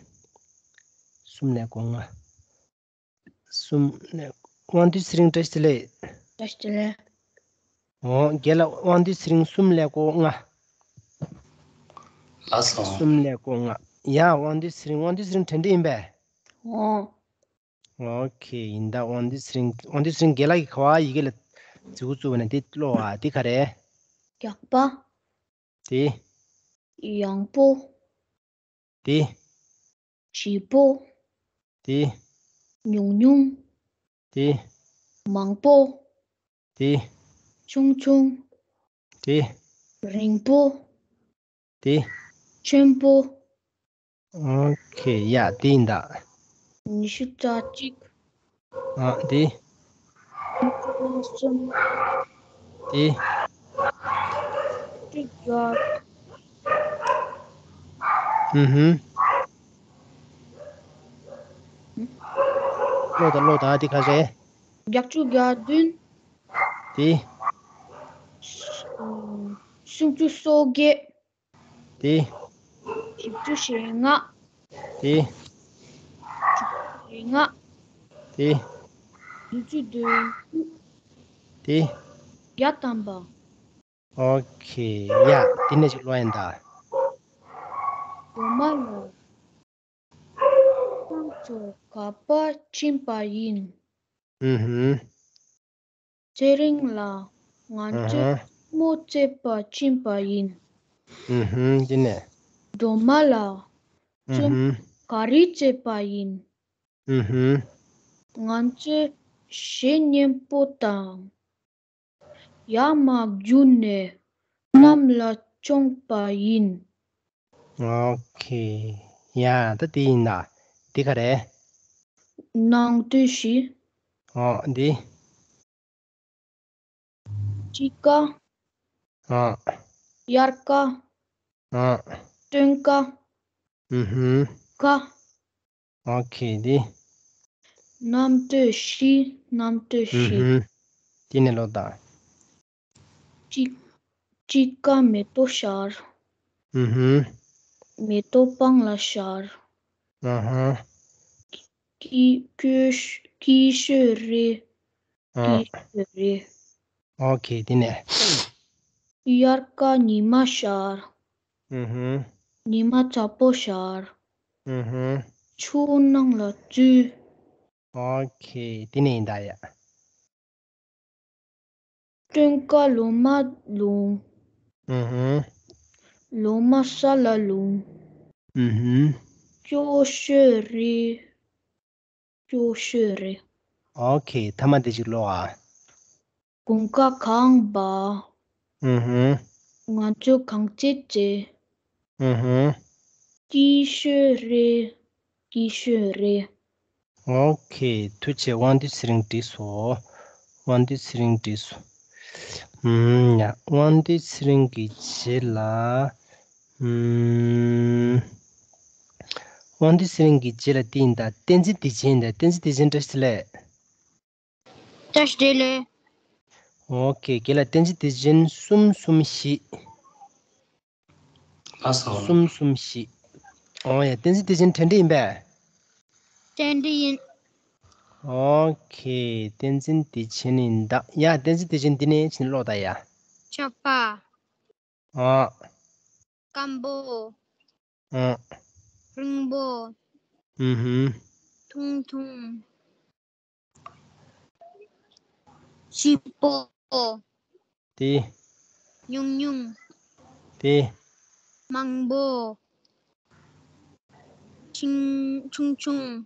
གསུམ་ཀླད་ཀོར་ལྔ། གསུམ་ཀླད། དབང་འདུས་ཚེ་རིང་བཀྲ་ཤིས་བདེ་ལེགས། བཀྲ་ཤིས་བདེ་ལེགས། འོ། རྒན་ལགས། དབང་འདུས་ཚེ་རིང་གསུམ་ཀླད་ཀོར་ལྔ། ལགས་སོ། གསུམ་ཀླད་ཀོར་ལྔ། ཡ། དབང་འདུས་ཚེ་རིང་། དབང་འདུས་ཚེ་རིང་དྲན་འདྲི་ཡིན་པས། འོ། ཨོ་ཁེ། ཡིན་ད། དབང་འདུས་ཚེ་རིང་། དབང་འདུས་ཚེ་རིང་རྒན་ལགས་ཀྱིས་ག་པར་ཡི་གེ་ལ་མཛུབ་གུ་བཙུགས་པ་ན་དེ་ཀློག་ཨ། དེ་ག་རེ། ཡག་པ། དེ། ཡང་པོ། དེ། ཞིབ་པོ། དེ། ཉུང་ཉུང་། དེ། མང་པོ། དེ། ཆུང་ཆུང་། དེ། རིང་པོ། དེ། ཆེན་པོ། ཨོ་ཁེ། ཡ། དེ་ཡིན་ད། ཉི་ཤུ་རྩ་གཅིག་ཨ། དེ། གསུམ། དེ། གཅིག་བརྒྱ། ཧུམ་ཧུམ། ད་ཀློག་དང་། འདི་ག་རེ་རེད། བརྒྱད་ཅུ་གྱ་བདུན། དེ། སུམ་ཅུ་སོ་བརྒྱད། དེ། བཞི་བཅུ་ཞེ་ལྔ། དེ། བཞི་བཅུ་ཞེ་ལྔ། དེ། བདུན་ཅུ་དོན་དྲུག། དེ། བརྒྱ་ཐམ་པ། ཨོ་ཁེ། ཡ། དེ་ནས་ཅིག་ཀློག་ཡིན་ད། སྒྲོལ་མ་ལ། ཁྱེད་ཚོ་ག་པར་ཕྱིན་པ་ཡིན། ཨུ་ཧུམ། ཚེ་རིང་ལགས། ང་ཚོས་ཨ་ཧ། ལྟད་མོ་རྩེད་པར་ཕྱིན་པ་ཡིན། ཨུ་ཧུམ། དེ་ནས། སྒྲོལ་མ་ལགས། ཨུ་རྩེད་མོ་ཧུམ། ག་རེ་རྩེད་པ་ཡིན། ཨུ་ཧུམ། ང་ཚོས་གཞས་སྙན་པོ་དང་། ཡར་མར་བརྒྱུགས་ནས་གནམ་ལ་མཆོངས་པ་ཡིན། ཨོ་ཁེ། ཡ། ད་དེ་ཡིན་ད། འདི་ག་རེ། ནང་དོན་བཞི། ཨོ། འདི། དཔྱིད་ཀ། ཨོ། དབྱར་ཀ། ཨོ། སྟོན་ཀ། ཨུ་ཧུམ། ཁ། ཨོ་ཁེ། འདི། གནམ་དུས་བཞི། གནམ་དུས་བཞི། ཨུ་ཧུམ། དེ་ནས་ཀློག་དང་། དཔྱིད། དཔྱིད་ཀ་མེ་ཏོག་ཤར། ཨུ་ཧུམ། མེ་ཏོག་སྤང་ལ་ཤར། ཨ་ཧ། སྐྱིད། སྐྱིད་ཤོས་རེད། ཨ། སྐྱིད་ཤོས་རེད། ཨོ་ཁེ། དེ་ནས། དབྱར་ཀ་ཉི་མ་ཤར། ཨུ་ཧུམ། ཉི་མ་ཚ་པོ་ཤར། ཨུ་ཧུམ། ཆུ་ནང་ལ་འཛུལ། ཨོ་ཁེ། དེ་ནས་ཡིན་ད་ཡ། སྟོན་ཀ་ལོ་མ་ལོངས། ཨུ་ཧུམ། ལོ་མ་ས་ལ་ལྷུང་། ཨུ་ཧུམ། སྐྱིད་ཤོས་རེད། སྐྱིད་ཤོས་རེད། ཨོ་ཁེ། ཐ་མ་དེ་ཅིག་ཀློག་ཨ། དགུན་ཁ་གངས་འབབ། ཨུ་ཧུམ། ང་ཚོས་གངས་རྩེད་རྩེ། ཨུ་ཧུམ། སྐྱིད་ཤོས་རེད། སྐྱིད་ཤོས་རེད། ཨོ་ཁེ། ཐུགས་རྗེ་ཆེ། དབང་འདུས་ཚེ་རིང་འགྲིག་སོང་། དབང་འདུས་ཚེ་རིང་འགྲིག་སོང་། ཨུམ། ཡ། དབང་འདུས་ཚེ་རིང་གི་རྗེས་ལ། ཨུམ། དབང་འདུས་ཚེ་རིང་གི་རྗེས་ལ་དེ་ཡིན་ད། བསྟན་འཛིན་བདེ་ཆེན་ཡིན་ད། བསྟན་འཛིན་བདེ་ཆེན་བཀྲ་ཤིས་བདེ་ལེགས། བཀྲ་ཤིས་བདེ་ལེགས། ཨོ་ཁེ། རྒན་ལགས། བསྟན་འཛིན་བདེ་ཆེན་གསུམ་གསུམ་བཞི། ལགས་སོ། གསུམ་གསུམ་བཞི། ཨོ་ཡ། བསྟན་འཛིན་བདེ་ཆེན་འགྲན་བསྡུར་ཡིན་པས། འགྲན་བསྡུར་ཡིན། ཨོ་ཁེ། བསྟན་འཛིན་བདེ་ཆེན་ཡིན་ད། ཡ། བསྟན་འཛིན་བདེ་ཆེན་འདི་ནས་ཕྱིན་ཀློག་ད་ཡ། ཆག་པ། ཨོ། སྐམ་པོ། ཨོ། རིང་པོ། ཨུ་ཧུམ། ཐུང་ཐུང་། སྐྱིད་པོ། དེ། ཉུང་ཉུང་། དེ། མང་པོ། ཆུང་། ཆུང་ཆུང་།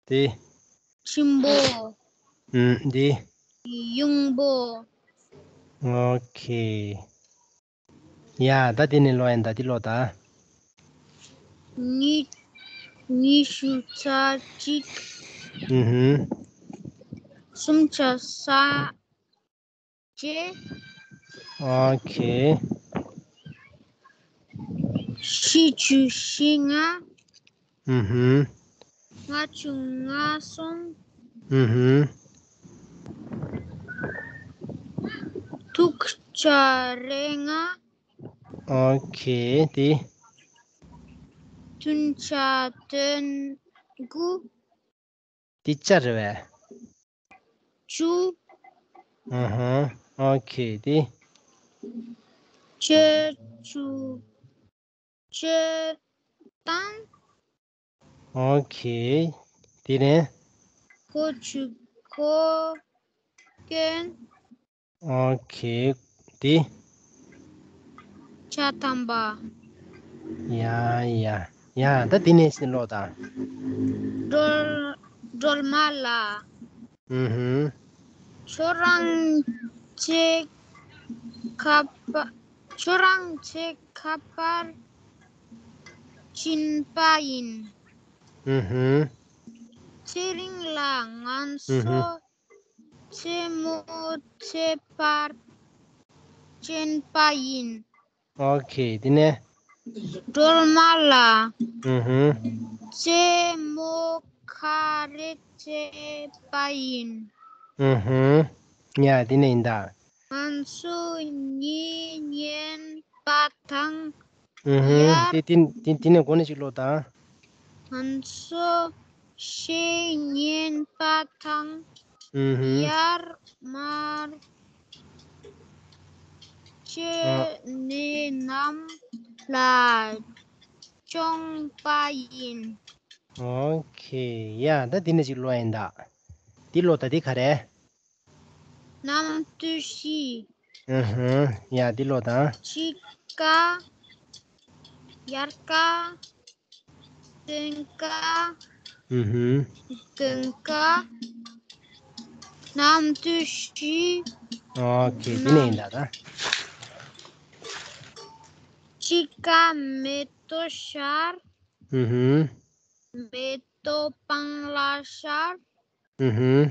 དེ། ཆེན་པོ། ཨུམ། དེ། ཡངས་པོ། ཨོ་ཁེ། ཡ། ད་དེ་ནས་ཀློག་ཡིན་ད། དེ་ཀློག་ད། ཉི། ཉི་ཤུ་རྩ་གཅིག། ཨུ་ཧུམ། སུམ་ཆ་ས་བརྒྱད། ཨོ་ཁེ། བཞི་བཅུ་ཞེ་ལྔ། ཨུ་ཧུམ། ལྔ་བཅུ་ང་གསུམ། ཨུ་ཧུམ། དྲུག་ཆ་རེ་ལྔ། ཨོ་ཁེ། དེ། བདུན་ཆ་དོན་དགུ། དེ་ཆ་རེད་པས། བཅུ། ཨ་ཧ། ཨོ་ཁེ། དེ། བཅུ་བཅུ། བཅུ་དང་། ཨོ་ཁེ། དེ་ནས། དགུ་བཅུ་གོ་བདུན། ཨོ་ཁེ། དེ། བརྒྱ་ཐམ་པ། ཡ་ཡ་ཡ། ད་དེ་ནས་ཕྱིན་ཀློག་ད། སྒྲོལ། སྒྲོལ་མ་ལགས། ཨུ་ཧུམ། ཁྱོད་རང་ཚེ་ཁ་པ། ཁྱོད་རང་ཚེ་ཁ་པར་ཕྱིན་པ་ཡིན། ཨུ་ཧུམ། ཚེ་རིང་ལགས། ང་ཚོ་ཨུ་ཧུམ། རྩེད་མོ་རྩེད་པར་ཕྱིན་པ་ཡིན། ཨོ་ཁེ། དེ་ནས། སྒྲོལ་མ་ལགས། ཨུ་ཧུམ། རྩེད་མོ་ ཁ་རས་བྱས་པ་ཡིན། ཨུ་ཧུམ། ཡ་དེ་ནས་ཡིན་ད། ང་ཚོ་གཉིད་ཉལ་པ་དང་། ཨུ་ཧུམ། ཡར། དེ་དེ་དེ་དེ་ནས་འགོ་ནས་ཅིག་ཀློག་དང་། ང་ཚོ་ཤེས་ཉན་པ་དང་། ཨུ་ཧུམ། ཡར་མར་བྱས་ཨ། ནས་གནམ་ལ་མཆོངས་པ་ཡིན། ཨོ་ཁེ། ཡ་ད་འདི་ནས་ཅིག་ཀློག་ཡིན་ད། འདི་ཀློག་ད་འདི་ག་རེ། གནམ་གྲུ་བཞི། ཨུ་ཧུམ། ཡ་འདི་ཀློག་དང་། དཔྱིད་ཀ། དབྱར་ཀ། སྤྲིན་ཀ། ཨུ་ཧུམ། དགུན་ཀ། གནམ་གྲུ་བཞི། ཨོ་ཁེ། འདི་ནས་ཡིན་ད་ད། དཔྱིད་ཀ་མེ་ཏོག་ཤར། ཨུ་ཧུམ། མེ་ཏོག་སྤང་ལ་ཤར། ཨུ་ཧུམ།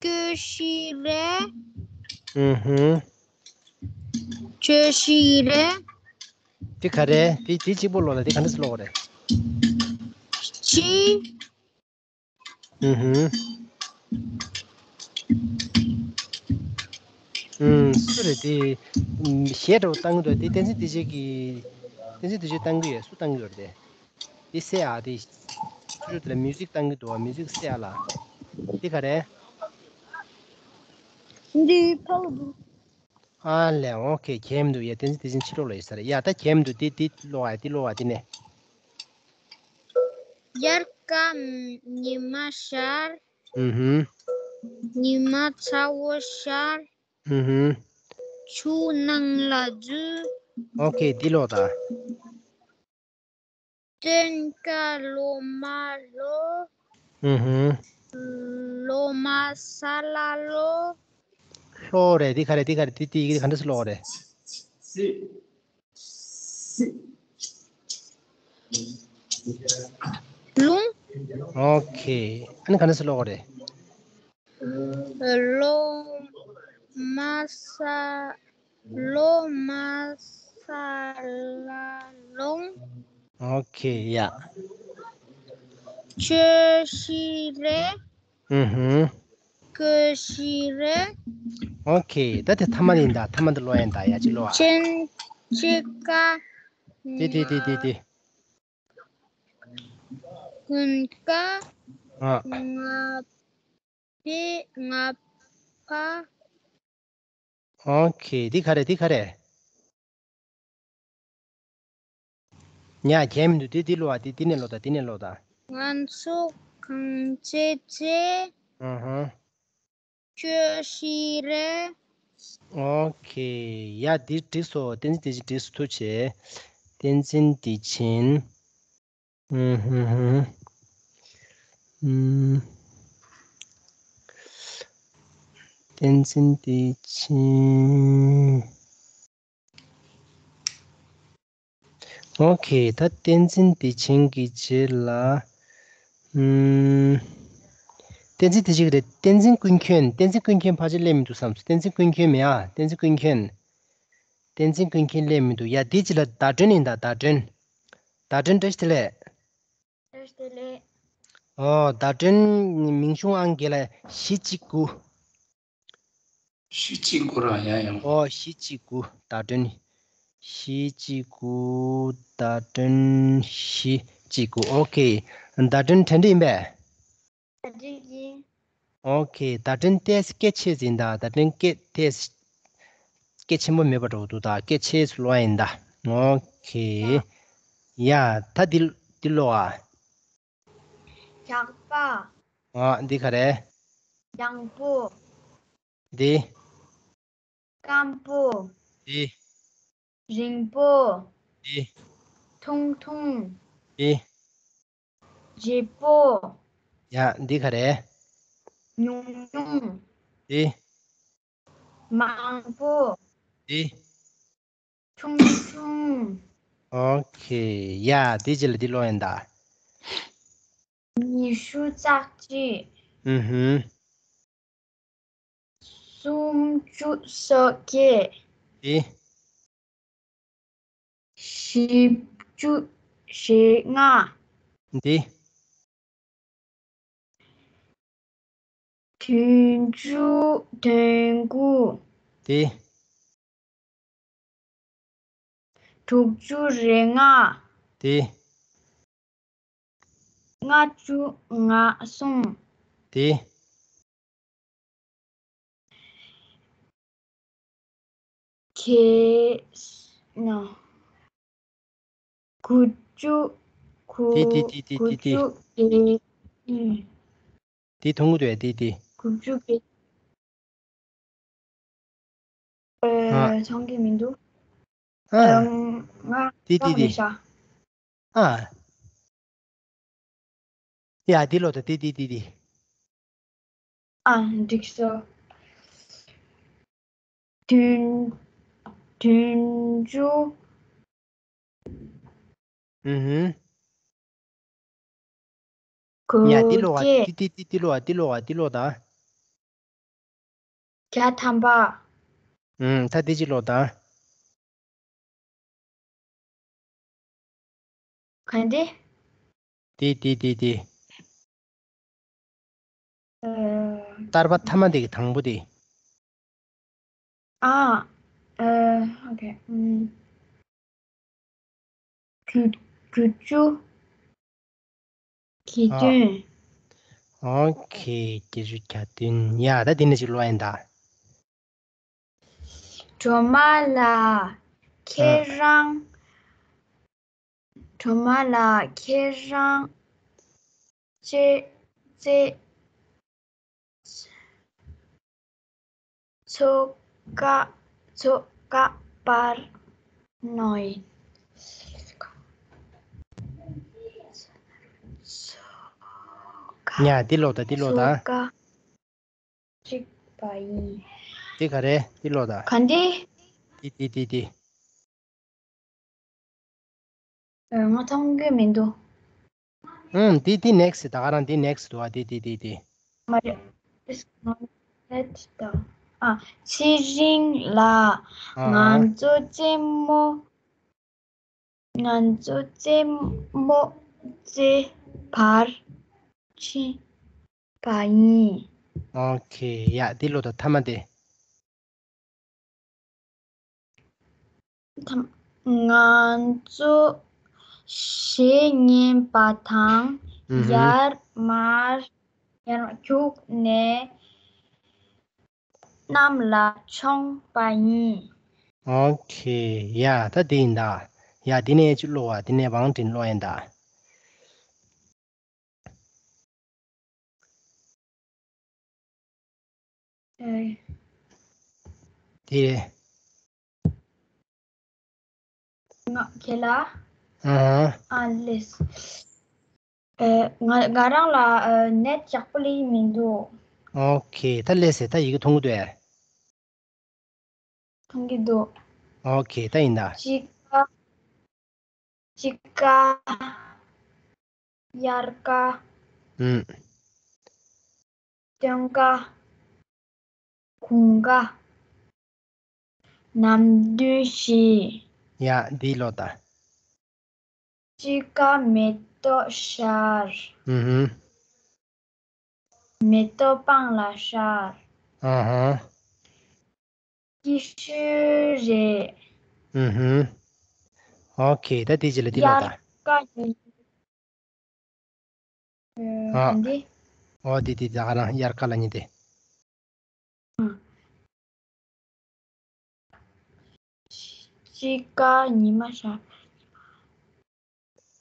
གྲུ་བཞི་རེད། ཨུ་ཧུམ། གྲུ་བཞི་རེད། དེ་ག་རེ། དེ་དེ་གཅིག་པོ་ཀློག་ལ་དེ་ག་འདྲ་སེ་ཀློག་རེད། གཅིག་ཨུ་ཧུམ། ཨུམ། སུ་རེད་དེ། ཨུམ། གཞས་འདྲ་བོ་བཏང་གི་འདུག་དེ་བསྟན་འཛིན་བདེ་ཆེན་གྱིས། བསྟན་འཛིན་བདེ་ཆེན་བཏང་གི་ཡོད། སུ་བཏང་གི་ཡོད་རེད་དེ། འདི་སེ་ཨ་དེ། ཆུ་ཆུ་དེ་ལ་མིའུ་ཟིག་བཏང་གི་འདུག་མིའུ་ཟིག་སེ་ཨ་ལ། འདི་ག་རེ། འདི་ཕ་ལ་འདུག་ཨ་ལས། ཨོ་ཁེ། གྱེས་མི་འདུག་ཡ། བསྟན་འཛིན་བདེ་ཆེན་ཕྱི་ལོགས་ལ་ཡོད་ས་རེད་ཡ། ད་གྱེས་མི་འདུག་འདི་འདི་ཀློག་ཨ། འདི་ཀློག་ཨ། འདི་ནས། དབྱར་ཀ་ཉི་མ་ཤར། ཨུ་ཧུམ། ཉི་མ་ཚ་བོ་ཤར། ཨུ་ཧུམ། ཆུ་ནང་ལ་འཛུལ། ཨོ་ཁེ། འདི་ཀློག་ད། སྤྲིན་ཀ་ལོ་མ་ལོ། ཨུ་ཧུམ། ལོ་མ་ས་ལ་ལོ། ལྷོ་རེད། འདི་ག་རེ། འདི་ག་རེ། འདི་འདི་ཡི་གེ་ག་འདྲ་སེ་ཀློག་རེད། ལུང་། ཨོ་ཁེ། ཨ་ནི་ག་འདྲ་སེ་ཀློག་རེད། ལོ་མ་ས། ལོ་མ་ས་ལ་ལུང་། ཨོ་ཁེ། ཡ། གྲུ་བཞི་རེད། ཨུ་ཧུམ། གྲུ་བཞི་རེད། ཨོ་ཁེ། ད་དེ་ཐ་མ་ཡིན་ད། ཐ་མ་འདི་ཀློག་ཡིན་ད། ཡ་གཅིག་ཀློག་ཨ། དཔྱིད་དཔྱིད་ཀ། དེ་དེ་དེ་དེ་དེ། དགུན་ཀ། ཨ། ང་ཕ། ང་ཕ། ཨོ་ཁེ། འདི་ག་རེ། འདི་ག་རེ། ཉ་གྱེས་མི་འདུག་འདི་འདི་ཀློག་ཨ། འདི་འདི་ནས་ཀློག་ད། འདི་ནས་ཀློག་ད། ང་ཚོ་གངས་ཅན་གྱི། ཨ་ཧ། གྲུ་བཞི་རེད། ཨོ་ཁེ། ཡ་འདི་འགྲིག་སོང་། བསྟན་འཛིན་བདེ་ཆེན་འགྲིག་སོང་། ཐུགས་རྗེ་ཆེ། བསྟན་འཛིན་བདེ་ཆེན། ཨུམ་ཧུམ་ཧུམ། ཨུམ། བསྟན་འཛིན་བདེ་ཆེན། ཨོ་ཁེ། ད་བསྟན་འཛིན་བདེ་ཆེན་གྱི་རྗེས་ལ། ཨུམ། བསྟན་འཛིན་བདེ་ཆེན་གྱི་རེད། བསྟན་འཛིན་ཀུན་མཁྱེན། བསྟན་འཛིན་ཀུན་མཁྱེན་ཕལ་ཆེར་སླེབས་མི་འདུག་བསམ་སོང་། བསྟན་འཛིན་ཀུན་མཁྱེན་མེད་ཨ། བསྟན་འཛིན་ཀུན་མཁྱེན། བསྟན་འཛིན་ཀུན་མཁྱེན་སླེབས་མི་འདུག་ཡ་འདི་ཅི་ལ་ཟླ་སྒྲོན་ཡིན་ད། ཟླ་སྒྲོན། ཟླ་སྒྲོན་བཀྲ་ཤིས་བདེ་ལེགས། བཀྲ་ཤིས་བདེ་ལེགས། ཨོ་ཟླ་སྒྲོན་མིང་གཞུང་ཨང་རྒས་ལ་བཞི་གཅིག་དགུ། བཞི་གཅིག་དགུ་ར། ཡ་ཡ། ཨོ་བཞི་གཅིག་དགུ་ཟླ་སྒྲོན། བཞི་གཅིག་དགུ་ཟླ་སྒྲོན་བཞི་གཅིག་དགུ། ཨོ་ཁེ། ཟླ་སྒྲོན་དྲན་འདྲི་ཡིན་པས། ཟླ་སྒྲོན་གྱིས། ཨོ་ཁེ། ཟླ་སྒྲོན་ཏོག་ཙམ་སྐད་ཆེ་ཟིན་ད། ཟླ་སྒྲོན་སྐད་ཏོག་ཙམ་སྐད་ཆེན་པོ་མེད་པ་འགྲོ་འདུག་ད་སྐད་ཆེ་ཙམ་ཀློག་ཡིན་ད། ཨོ་ཁེ། ཡ་ད་འདི་འདི་ཀློག་ཨ། ཇག་པ། ཨ་འདི་ག་རེ། ལྗང་པོ། འདི། སྐམ་པོ། འདི། རིང་པོ། འདི། ཐུང་ཐུང་། འདི། བརྗིད་པོ། ཡ་འདི་ག་རེ། ཉུང་ཉུང་། འདི། མང་པོ། འདི། ཆུང་ཆུང་། ཨོ་ཁེ། ཡ་འདི་རྗེས་ལ་འདི་ཀློག་ཡིན་ད། ཉི་ཤུ་རྩ་གཅིག་ཨུ་ཧུམ། སུམ་ཅུ་སོ་བརྒྱད། འདི། བཞི་བཅུ་ཞེ་ལྔ། འདི། བདུན་ཅུ་དོན་དགུ། དེ། དྲུག་ཅུ་རེ་ལྔ། དེ། ལྔ་བཅུ་ང་གསུམ། དེ། གེ་ན། དགུ་བཅུ་དགུ། དེ་དེ་དེ་དེ་དེ་དེ། དགུ་བཅུ་གེ། ཨུམ། དེ་མཐོང་གི་འདུག་ཨེ། དེ་དེ། དགུ་བཅུ་གེ། ཨ། ཨེ། མཐོང་གི་མི་འདུག་ཨ། ཨེ། ང་དེ་དེ་བཀག་དེ། ནས་བཞག་ཨ། ཡ་དེ་ལོ་ད། དེ་དེ་དེ་དེ། ཨ། འགྲིག་སོང་། བདུན། བདུན་ཅུ། ཨུ་ཧུམ། དགུ་བརྒྱ། ཡ་འདི་ལོག་ཨ། འདི་འདི་འདི་འདི་ལོག་ཨ། འདི་ལོག་ཨ། འདི་ལོག་ད། བརྒྱ་ཐམ་པ། ཨུམ། ད་འདི་ཅིག་ལོག་ད། ག་འདི། འདི་འདི་འདི་འདི། ཨ། བསྟར་པ་ཐ་མ་དེ་གི་དང་པོ་དེ། ཨ། ཨ། ཨོ་ཁེ། ཨུམ། བརྒྱད་ཅུ་གྱ་བདུན། ཨོ་ཁེ། བརྒྱད་ཅུ་གྱ་བདུན། ཡ་ད་འདི་ནས་ཅིག་ལོག་ཡིན་ད། སྒྲོལ་མ་ལགས་ཁྱེད་རང་། སྒྲོལ་མ་ལགས་ཁྱེད་རང་ཅེ་ཙེ་ཚོ་ཀ་ཚོ་ཀ་པར་ནོ་ཡིན། ཡ་འདི་ལོག་ད། འདི་ལོག་ད། ཚོ་ཀ་གཅིག་པ་ཡིན། འདི་ག་རེ། འདི་ལོག་ད། ག་འདི། འདི་འདི་འདི་འདི། ཨ། ང་མཐོང་གི་མི་འདུག་ཨུམ། འདི་འདི་ནེགསི་ད་ག་རང་འདི་ནེགསི་འདུག་ཨ། འདི་འདི་འདི་འདི། མ་རེད། It's not that the- ཨ། ཚེ་རིང་ལགས། ཨ། ང་ཚོ་རྩེད་མོ། ང་ཚོ་རྩེད་མོ་རྩེ་བར་ཕྱིན་པ་ཡིན། ཨོ་ཁེ། ཡ་འདི་ལོག་ད། ཐ་མ་དེ། ང་ཚོ་གཞས་ཉན་པ་དང་། ཨུ་ཧུམ། ཡར་མར་ཡར་མར་རྒྱུགས་ནས་གནམ་ལ་མཆོངས་པ་ཡིན། ཨོ་ཁེ། ཡ་ད་འདི་ཡིན་ད། ཡ་འདི་ནས་ཅིག་ཀློག་ཨ། འདི་ནས་བང་ཀྲིན་ཀློག་ཡིན་ད། ཨེ། དེ་རེད། ང་ཁྱེད་ལ། ཨ། ཨ་ལེས། ཨེ། ང་ང་རང་ལ་ཨེ་ནེཊ་ཡག་པོ་སླེབས་མི་འདུག་ཨོ་ཁེ། ད་ལེས་ཟེར། ད་ཡི་གེ་མཐོང་གི་འདུག་ཨེ། མཐོང་གི་འདུག་ཨོ་ཁེ། ད་ཡིན་ད། དཔྱིད་ཀ་དཔྱིད་ཀ་དབྱར་ཀ་ཨུམ། སྟོན་ཀ་དགུན་ཀ་ནམ་དུས་བཞི། ཡ་འདི་ཀློག་ད། དཔྱིད་ཀ་མེ་ཏོག་ཤར། ཨུ་ཧུམ། མེ་ཏོག་སྤང་ལ་ཤར། ཨ་ཧ། སྐྱིད་ཤོས་རེད། ཨུ་ཧུམ། ཨོ་ཁེ། ད་དེ་རྗེས་ལ་དེ་ཀློག་ད། དབྱར་ཀ་ཡིན། ཨ། ཨ་འདི། ཨོ་དེ་དེ་ད་ག་རང་དབྱར་ཀ་ལ་ཉེ་དེ། ཨ། དཔྱིད་ཀ་ཉི་མ་ཤར།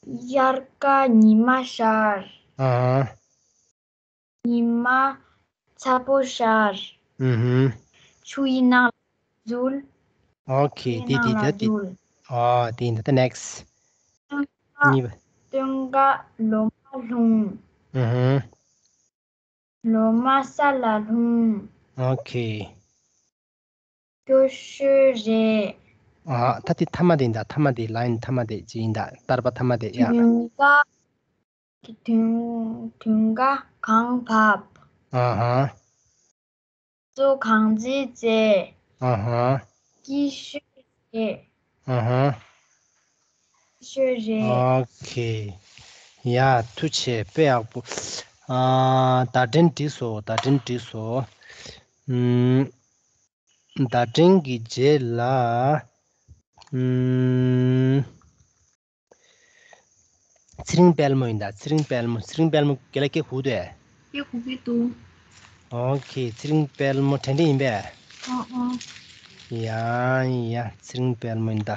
དབྱར་ཀ་ཉི་མ་ཤར། ཨ། ཉི་མ་ཚ་པོ་ཤར། ཨུ་ཧུམ། ཆུ་ཡི་ནང་ལ་འཛུལ། ཨོ་ཁེ། ཆུ་ཡི་དེ་དེ་ནང་ལ་ད་དེ། འཛུལ། ཨོ་དེ་ད་ད་ནེགསི། སྟོན་ཀ་གཉིས་པ། སྟོན་ཀ་ལོ་མ་ལྷུང་། ཨུ་ཧུམ། ལོ་མ་ས་ལ་ལྷུང་། ཨོ་ཁེ། སྐྱིད་ཤོས་རེད། ཨ། ད་དེ་ཐ་མ་དེ་ཡིན་ད། ཐ་མ་དེ། ལའིན་ཐ་མ་དེ་ཅི་ཡིན་ད། བསྟར་པ་ཐ་མ་དེ་ཡ། དུས་ཀ་དུས་དུས་ཀ་གང་བབས། ཨ་ཧ། མཚོ་གངས་འཛིན་རྩེ། ཨ་ཧ། སྐྱིད་ཤོས་རེད། ཨ་ཧ། སྐྱིད་ཤོས་རེད། ཨོ་ཁེ། ཡ་ཐུགས་རྗེ་ཆེ། དཔེ་ཡག་པོ། ཨ། བརྡ་འཕྲིན་བྲིས་སོ། བརྡ་འཕྲིན་བྲིས་སོ། ཨུམ། བརྡ་འཕྲིན་གྱི་རྗེས་ལ། ཨུམ། ཚེ་རིང་དཔལ་མོ་ཡིན་ད། ཚེ་རིང་དཔལ་མོ། ཚེ་རིང་དཔལ་མོ་རྒན་ལགས་སྐད་གོ་གི་འདུག་ཨེ། སྐད་གོ་གི་འདུག་ཨོ་ཁེ། ཚེ་རིང་དཔལ་མོ་དྲན་དྲན་ཡིན་པས། ཨོ་ཨོ། ཡ་ཡ། ཚེ་རིང་དཔལ་མོ་ཡིན་ད།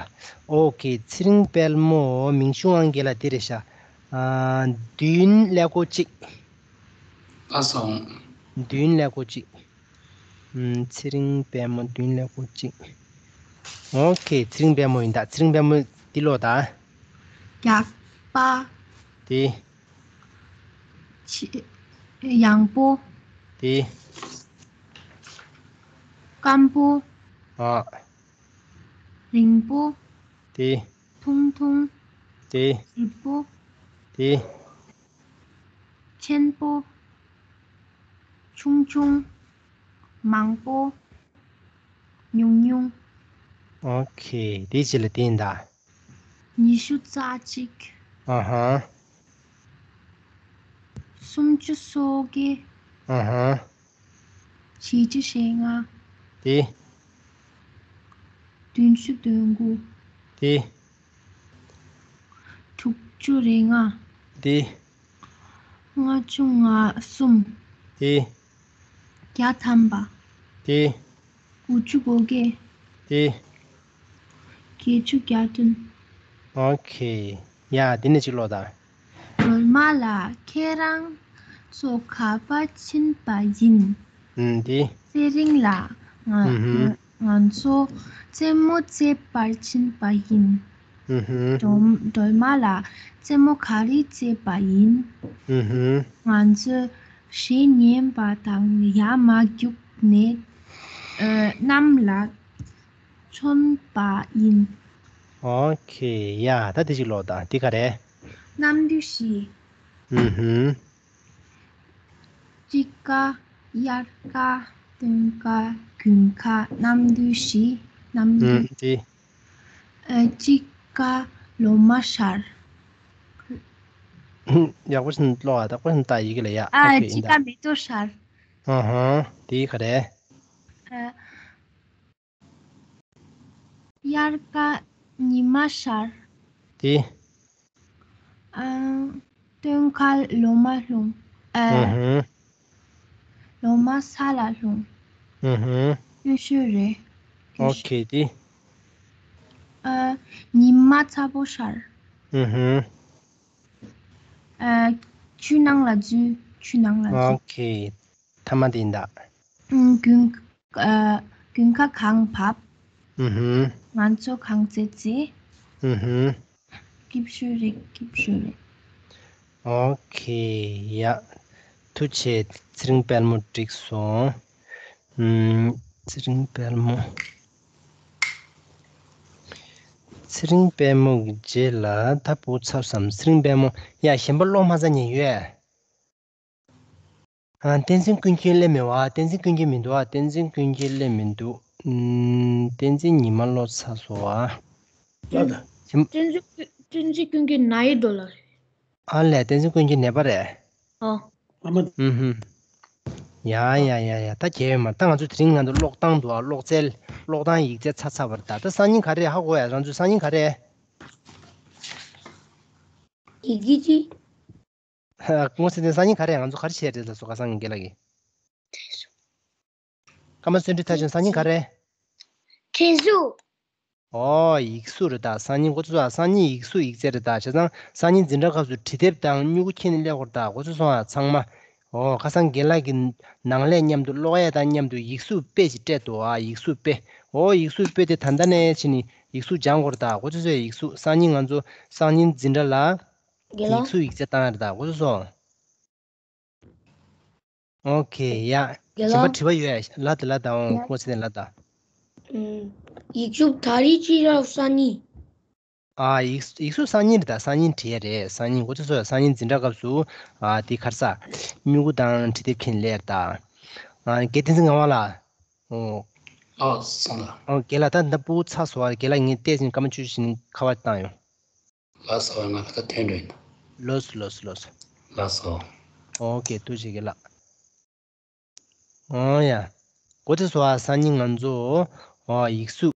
ཨོ་ཁེ། ཚེ་རིང་དཔལ་མོ་མིང་གཞུང་ཨང་རྒན་ལགས་འདི་རེད་ཤག་ཨ། བདུན་ཀླད་ཀོར་གཅིག་ལགས་སོ། བདུན་ཀླད་ཀོར་གཅིག་ཨུམ། ཚེ་རིང་དཔལ་མོ་བདུན་ཀླད་ཀོར་གཅིག་ཨོ་ཁེ། ཚེ་རིང་དཔལ་མོ་ཡིན་ད། ཚེ་རིང་དཔལ་མོ་འདི་ཀློག་ད། རྒྱགས་པ། དེ། ཆེ། ཡངས་པོ། དེ། སྐམ་པོ། ཨ། རིང་པོ། དེ། ཐུང་ཐུང་། དེ། ཡིབ་པོ། དེ། ཆེན་པོ། ཆུང་ཆུང་། མང་པོ། ཉུང་ཉུང་། ཨོ་ཁེ། དེའི་རྗེས་ལ་དེ་ཡིན་ད། ཉི་ཤུ་རྩ་གཅིག་ཨ་ཧ། སུམ་ཅུ་སོ་བརྒྱད། ཨ་ཧ། བཞི་བཅུ་ཞེ་ལྔ། དེ། བདུན་ཅུ་དོན་དགུ། དེ། དྲུག་ཅུ་རེ་ལྔ། དེ། ལྔ་བཅུ་ང་གསུམ། དེ། བརྒྱ་ཐམ་པ། དེ། དགུ་བཅུ་གོ་བརྒྱད། དེ། བརྒྱད་ཅུ་གྱ་བདུན། ཨོ་ཁེ། ཡ། དེ་ནས་ཅིག་ཀློག་དང་། སྒྲོལ་མ་ལགས། ཁྱེད་རང་ཚོ་ག་པར་ཕྱིན་པ་ཡིན། ཨུམ། དེ། ཚེ་རིང་ལགས། ང་ཨུ་ཧུམ། ང་ང་ཚོ་རྩེད་མོ་རྩེད་པར་ཕྱིན་པ་ཡིན། ཨུ་ཧུམ། སྒྲོལ་སྒྲོལ་མ་ལགས། རྩེད་མོ་ག་རེ་རྩེད་པ་ཡིན། ཨུ་ཧུམ། ང་ཚོས་གཞས་ཉན་པ་དང་ཡར་མར་རྒྱུགས་ནས་ཨ་གནམ་ལ་མཚོན་པ་ཡིན། ཨོ་ཁེ། ཡ། ད་དེ་ཅིག་ཀློག་དང་། དེ་ག་རེ། གནམ་གྲུ་བཞི། ཨུ་ཧུམ། དཔྱིད་ཀ། དབྱར་ཁ། སྟོན་ཁ། དགུན་ཁ། གནམ་གྲུ་བཞི། གནམ་གྲུ། ཨུམ། དེ། ཨ། དཔྱིད་ཀ། ལོ་མ་ཤར། ཡག་པོ་ཞིག་ཀློག་ཨ། ཡག་པོ་ཞིག་ལྟ། ཡི་གེ་ལ་ཡ། ཨ། ཨོ་ཁེ། ཡིན་དཔྱིད་ད། ཀ་མེ་ཏོག་ཤར། ཨ་ཧ། དེ་ག་རེ། ཨ། དབྱར་ཁ། ཉི་མ་ཤར། དེ། ཨ། སྟོན་ཁ། ལོ་མ་ལྷུང་། ཨ། ཨུ་ཧུམ། ལོ་མ་ས་ལ་ལྷུང་། ཨུ་ཧུམ། ཡག་ཤོས་རེད། ཨོ་ཁེ། དེ། ཨ། ཉི་མ་ཚ་པོ་ཤར། ཨུ་ཧུམ། ཨ། ཆུ་ནང་ལ་འཛུལ། ཆུ་ནང་ལ་འཛུལ། ཨོ་ཁེ། ཐ་མ་དེ་ཡིན་ད། ཨུམ། དགུན། ཨ། དགུན་ཁ་གངས་བབས། ཨུ་ཧུམ། ང་ཚོ་གངས་རྩེད་རྩེ། ཨུ་ཧུམ། སྐྱིད་ཤོས་རེད། སྐྱིད་ཤོས་རེད། ཨོ་ཁེ། ཡ། ཐུགས་རྗེ་ཆེ། ཚེ་རིང་དཔལ་མོ་འགྲིག་སོང་། ཨུམ། ཚེ་རིང་དཔལ་མོ། ཚེ་རིང་དཔལ་མོ་གི་རྗེས་ལ་ད་ཕྲུ་གུ་ཚར་སོང་། ཚེ་རིང་དཔལ་མོ། ཡ། གཞན་པ་ཀློག་མ་ཚར་མཁན་ཡོད། ཨ། བསྟན་འཛིན་ཀུན་མཁྱེན་སླེབས་མེད་པ། བསྟན་འཛིན་ཀུན་མཁྱེན་མི་འདུག་ཨ། བསྟན་འཛིན་ཀུན་མཁྱེན་སླེབས་མི་འདུག་ཨུམ། བསྟན་འཛིན་ཉི་མ་ཀློག་ཚར་སོང་ཨ། ལགས་དང་། བསྟན་འཛིན་ཀུན་བསྟན་འཛིན་ཀུན་མཁྱེན་ན་ཡི་འགྲོ་ལ་རེད། ཨ་ལས། བསྟན་འཛིན་ཀུན་མཁྱེན་ནད་པ་རེད། ཨོ། ཨ་མ། ཨུམ་ཧུམ། ཡ་ཡ་ཡ་ཡ། ད་གལ་ཡོད་མ། ད་ང་ཚོ་དེ་རིང་ང་ཚོ་ཀློག་སྟངས་འདུག་ཨ། ཀློག་རྩལ། ཀློག་སྟངས་ཡིག་རྩལ་ཚར་ཚར་བ་རེད་ད། ད་སང་ཉིན་ག་རེ་ཧ་གོ་ཡ། རང་ཚོའི་སང་ཉིན་ག་རེ། ཡི་གེ་ཅི། ཧ། ངོ་ཚ་དེ་སང་ཉིན་ག་རེ། ང་ཚོ་ག་རེ་བྱས་རེད་ལ་སོ། ཁ་སང་རྒན་ལགས་ཀྱིས། ཀརྨ་བརྩོན་འགྲུས་མཐར་ཕྱིན་སང་ཉིན་ག་རེ། ཁྲིད་གཟུགས། ཨོ། ཡིག་གཟུགས་རེད་ད། སང་ཉིན་འགོ་ཚུགས་ཨ། སང་ཉིན་ཡིག་གཟུགས་ཡིག་རྩལ་རེད་ད། བྱས་ཙང་སང་ཉིན་འཛིན་གྲྭ་སྐབས་སུ་འབྲི་དེབ་དང་སྨྱུ་གུ་འཁྱེར་ནས་སླེབས་དགོས་རེད་ད། འགོ་ཚུགས་སོང་ཨ་ཚང་མ། ཨོ། ཁ་སང་རྒན་ལགས་ཀྱིས་ནང་ལས་མཉམ་དུ་ཀློག་ཡས་དང་མཉམ་དུ་ཡིག་གཟུགས་དཔེ་ཞིག་སྤྲད་འདུག་ཨ། ཡིག་གཟུགས་དཔེ། ཨོ། ཡིག་གཟུགས་དཔེ་དེ་ད་ལྟ་ནས་བྱས་ནས་ཡིག་གཟུགས་སྦྱང་དགོས་རེད་ད། འགོ་ཚུགས་སོང་ཡིག་གཟུགས། སང་ཉིན་ང་ཚོ་སང་ཉིན་འཛིན་གྲྭ་ལ་རྒན་ལགས། ཡིག་གཟུགས་ཡིག་རྩལ་བཏང་ཡ་རེད་ད། འགོ་ཚུགས་སོང་། ཨོ་ཁེ། ཡ། རྒན་ལགས། གཞན་པ་དྲི་བ་ཡོད། ལབ་དང་ལབ་དང་། ཨོ། ཡ། ཁོ་ཚེ་ནས་ལབ་དང་། ཨུམ། ཡིག་གཟུགས་ད་རེས་ཅི་ར་སང་ཉིན། ཨ། ཡིག་ཡིག་གཟུགས་སང་ཉིན་རེད་ད། སང་ཉིན་བྲིས་ཡ་རེད། སང་ཉིན་འགོ་ཚུགས་སོང་། སང་ཉིན་འཛིན་གྲྭ་སྐབས་སུ། ཨ། དེ་ག་རེ་ཟ། སྨྱུ་གུ་དང་འབྲི་དེབ་འཁྱེར་སླེབས་ད། ཨ། རྒན་བསྟན་འཛིན་ངག་དབང་ལགས། ཨོ། ཨ། སོང་ལགས། ཨོ། རྒན་ལགས། ད་ད་ཕྲུ་གུ་ཚར་སོང་བ། རྒན་ལགས་ངས་བལྟས་ཟིན་སྐར་མ་བཅུ་བཞི་ནི་ཁ་པར་བཏང་ཡོང་། ལགས་སོ། ང་ལ་ད་ཐོན་འགྲོ་ཡིན། ལགས་སོ་ལགས་སོ་ལགས་སོ། ལགས་སོ། ཨོ་ཀེ། ཐུགས་རྗེ་ཆེ་ལགས། ཨོ་ཡ། གོ་ཐོས་སོང་ཨ། སང་ཉིན་ང་ཚོ་ཨོ་ཡིག་གཟུགས།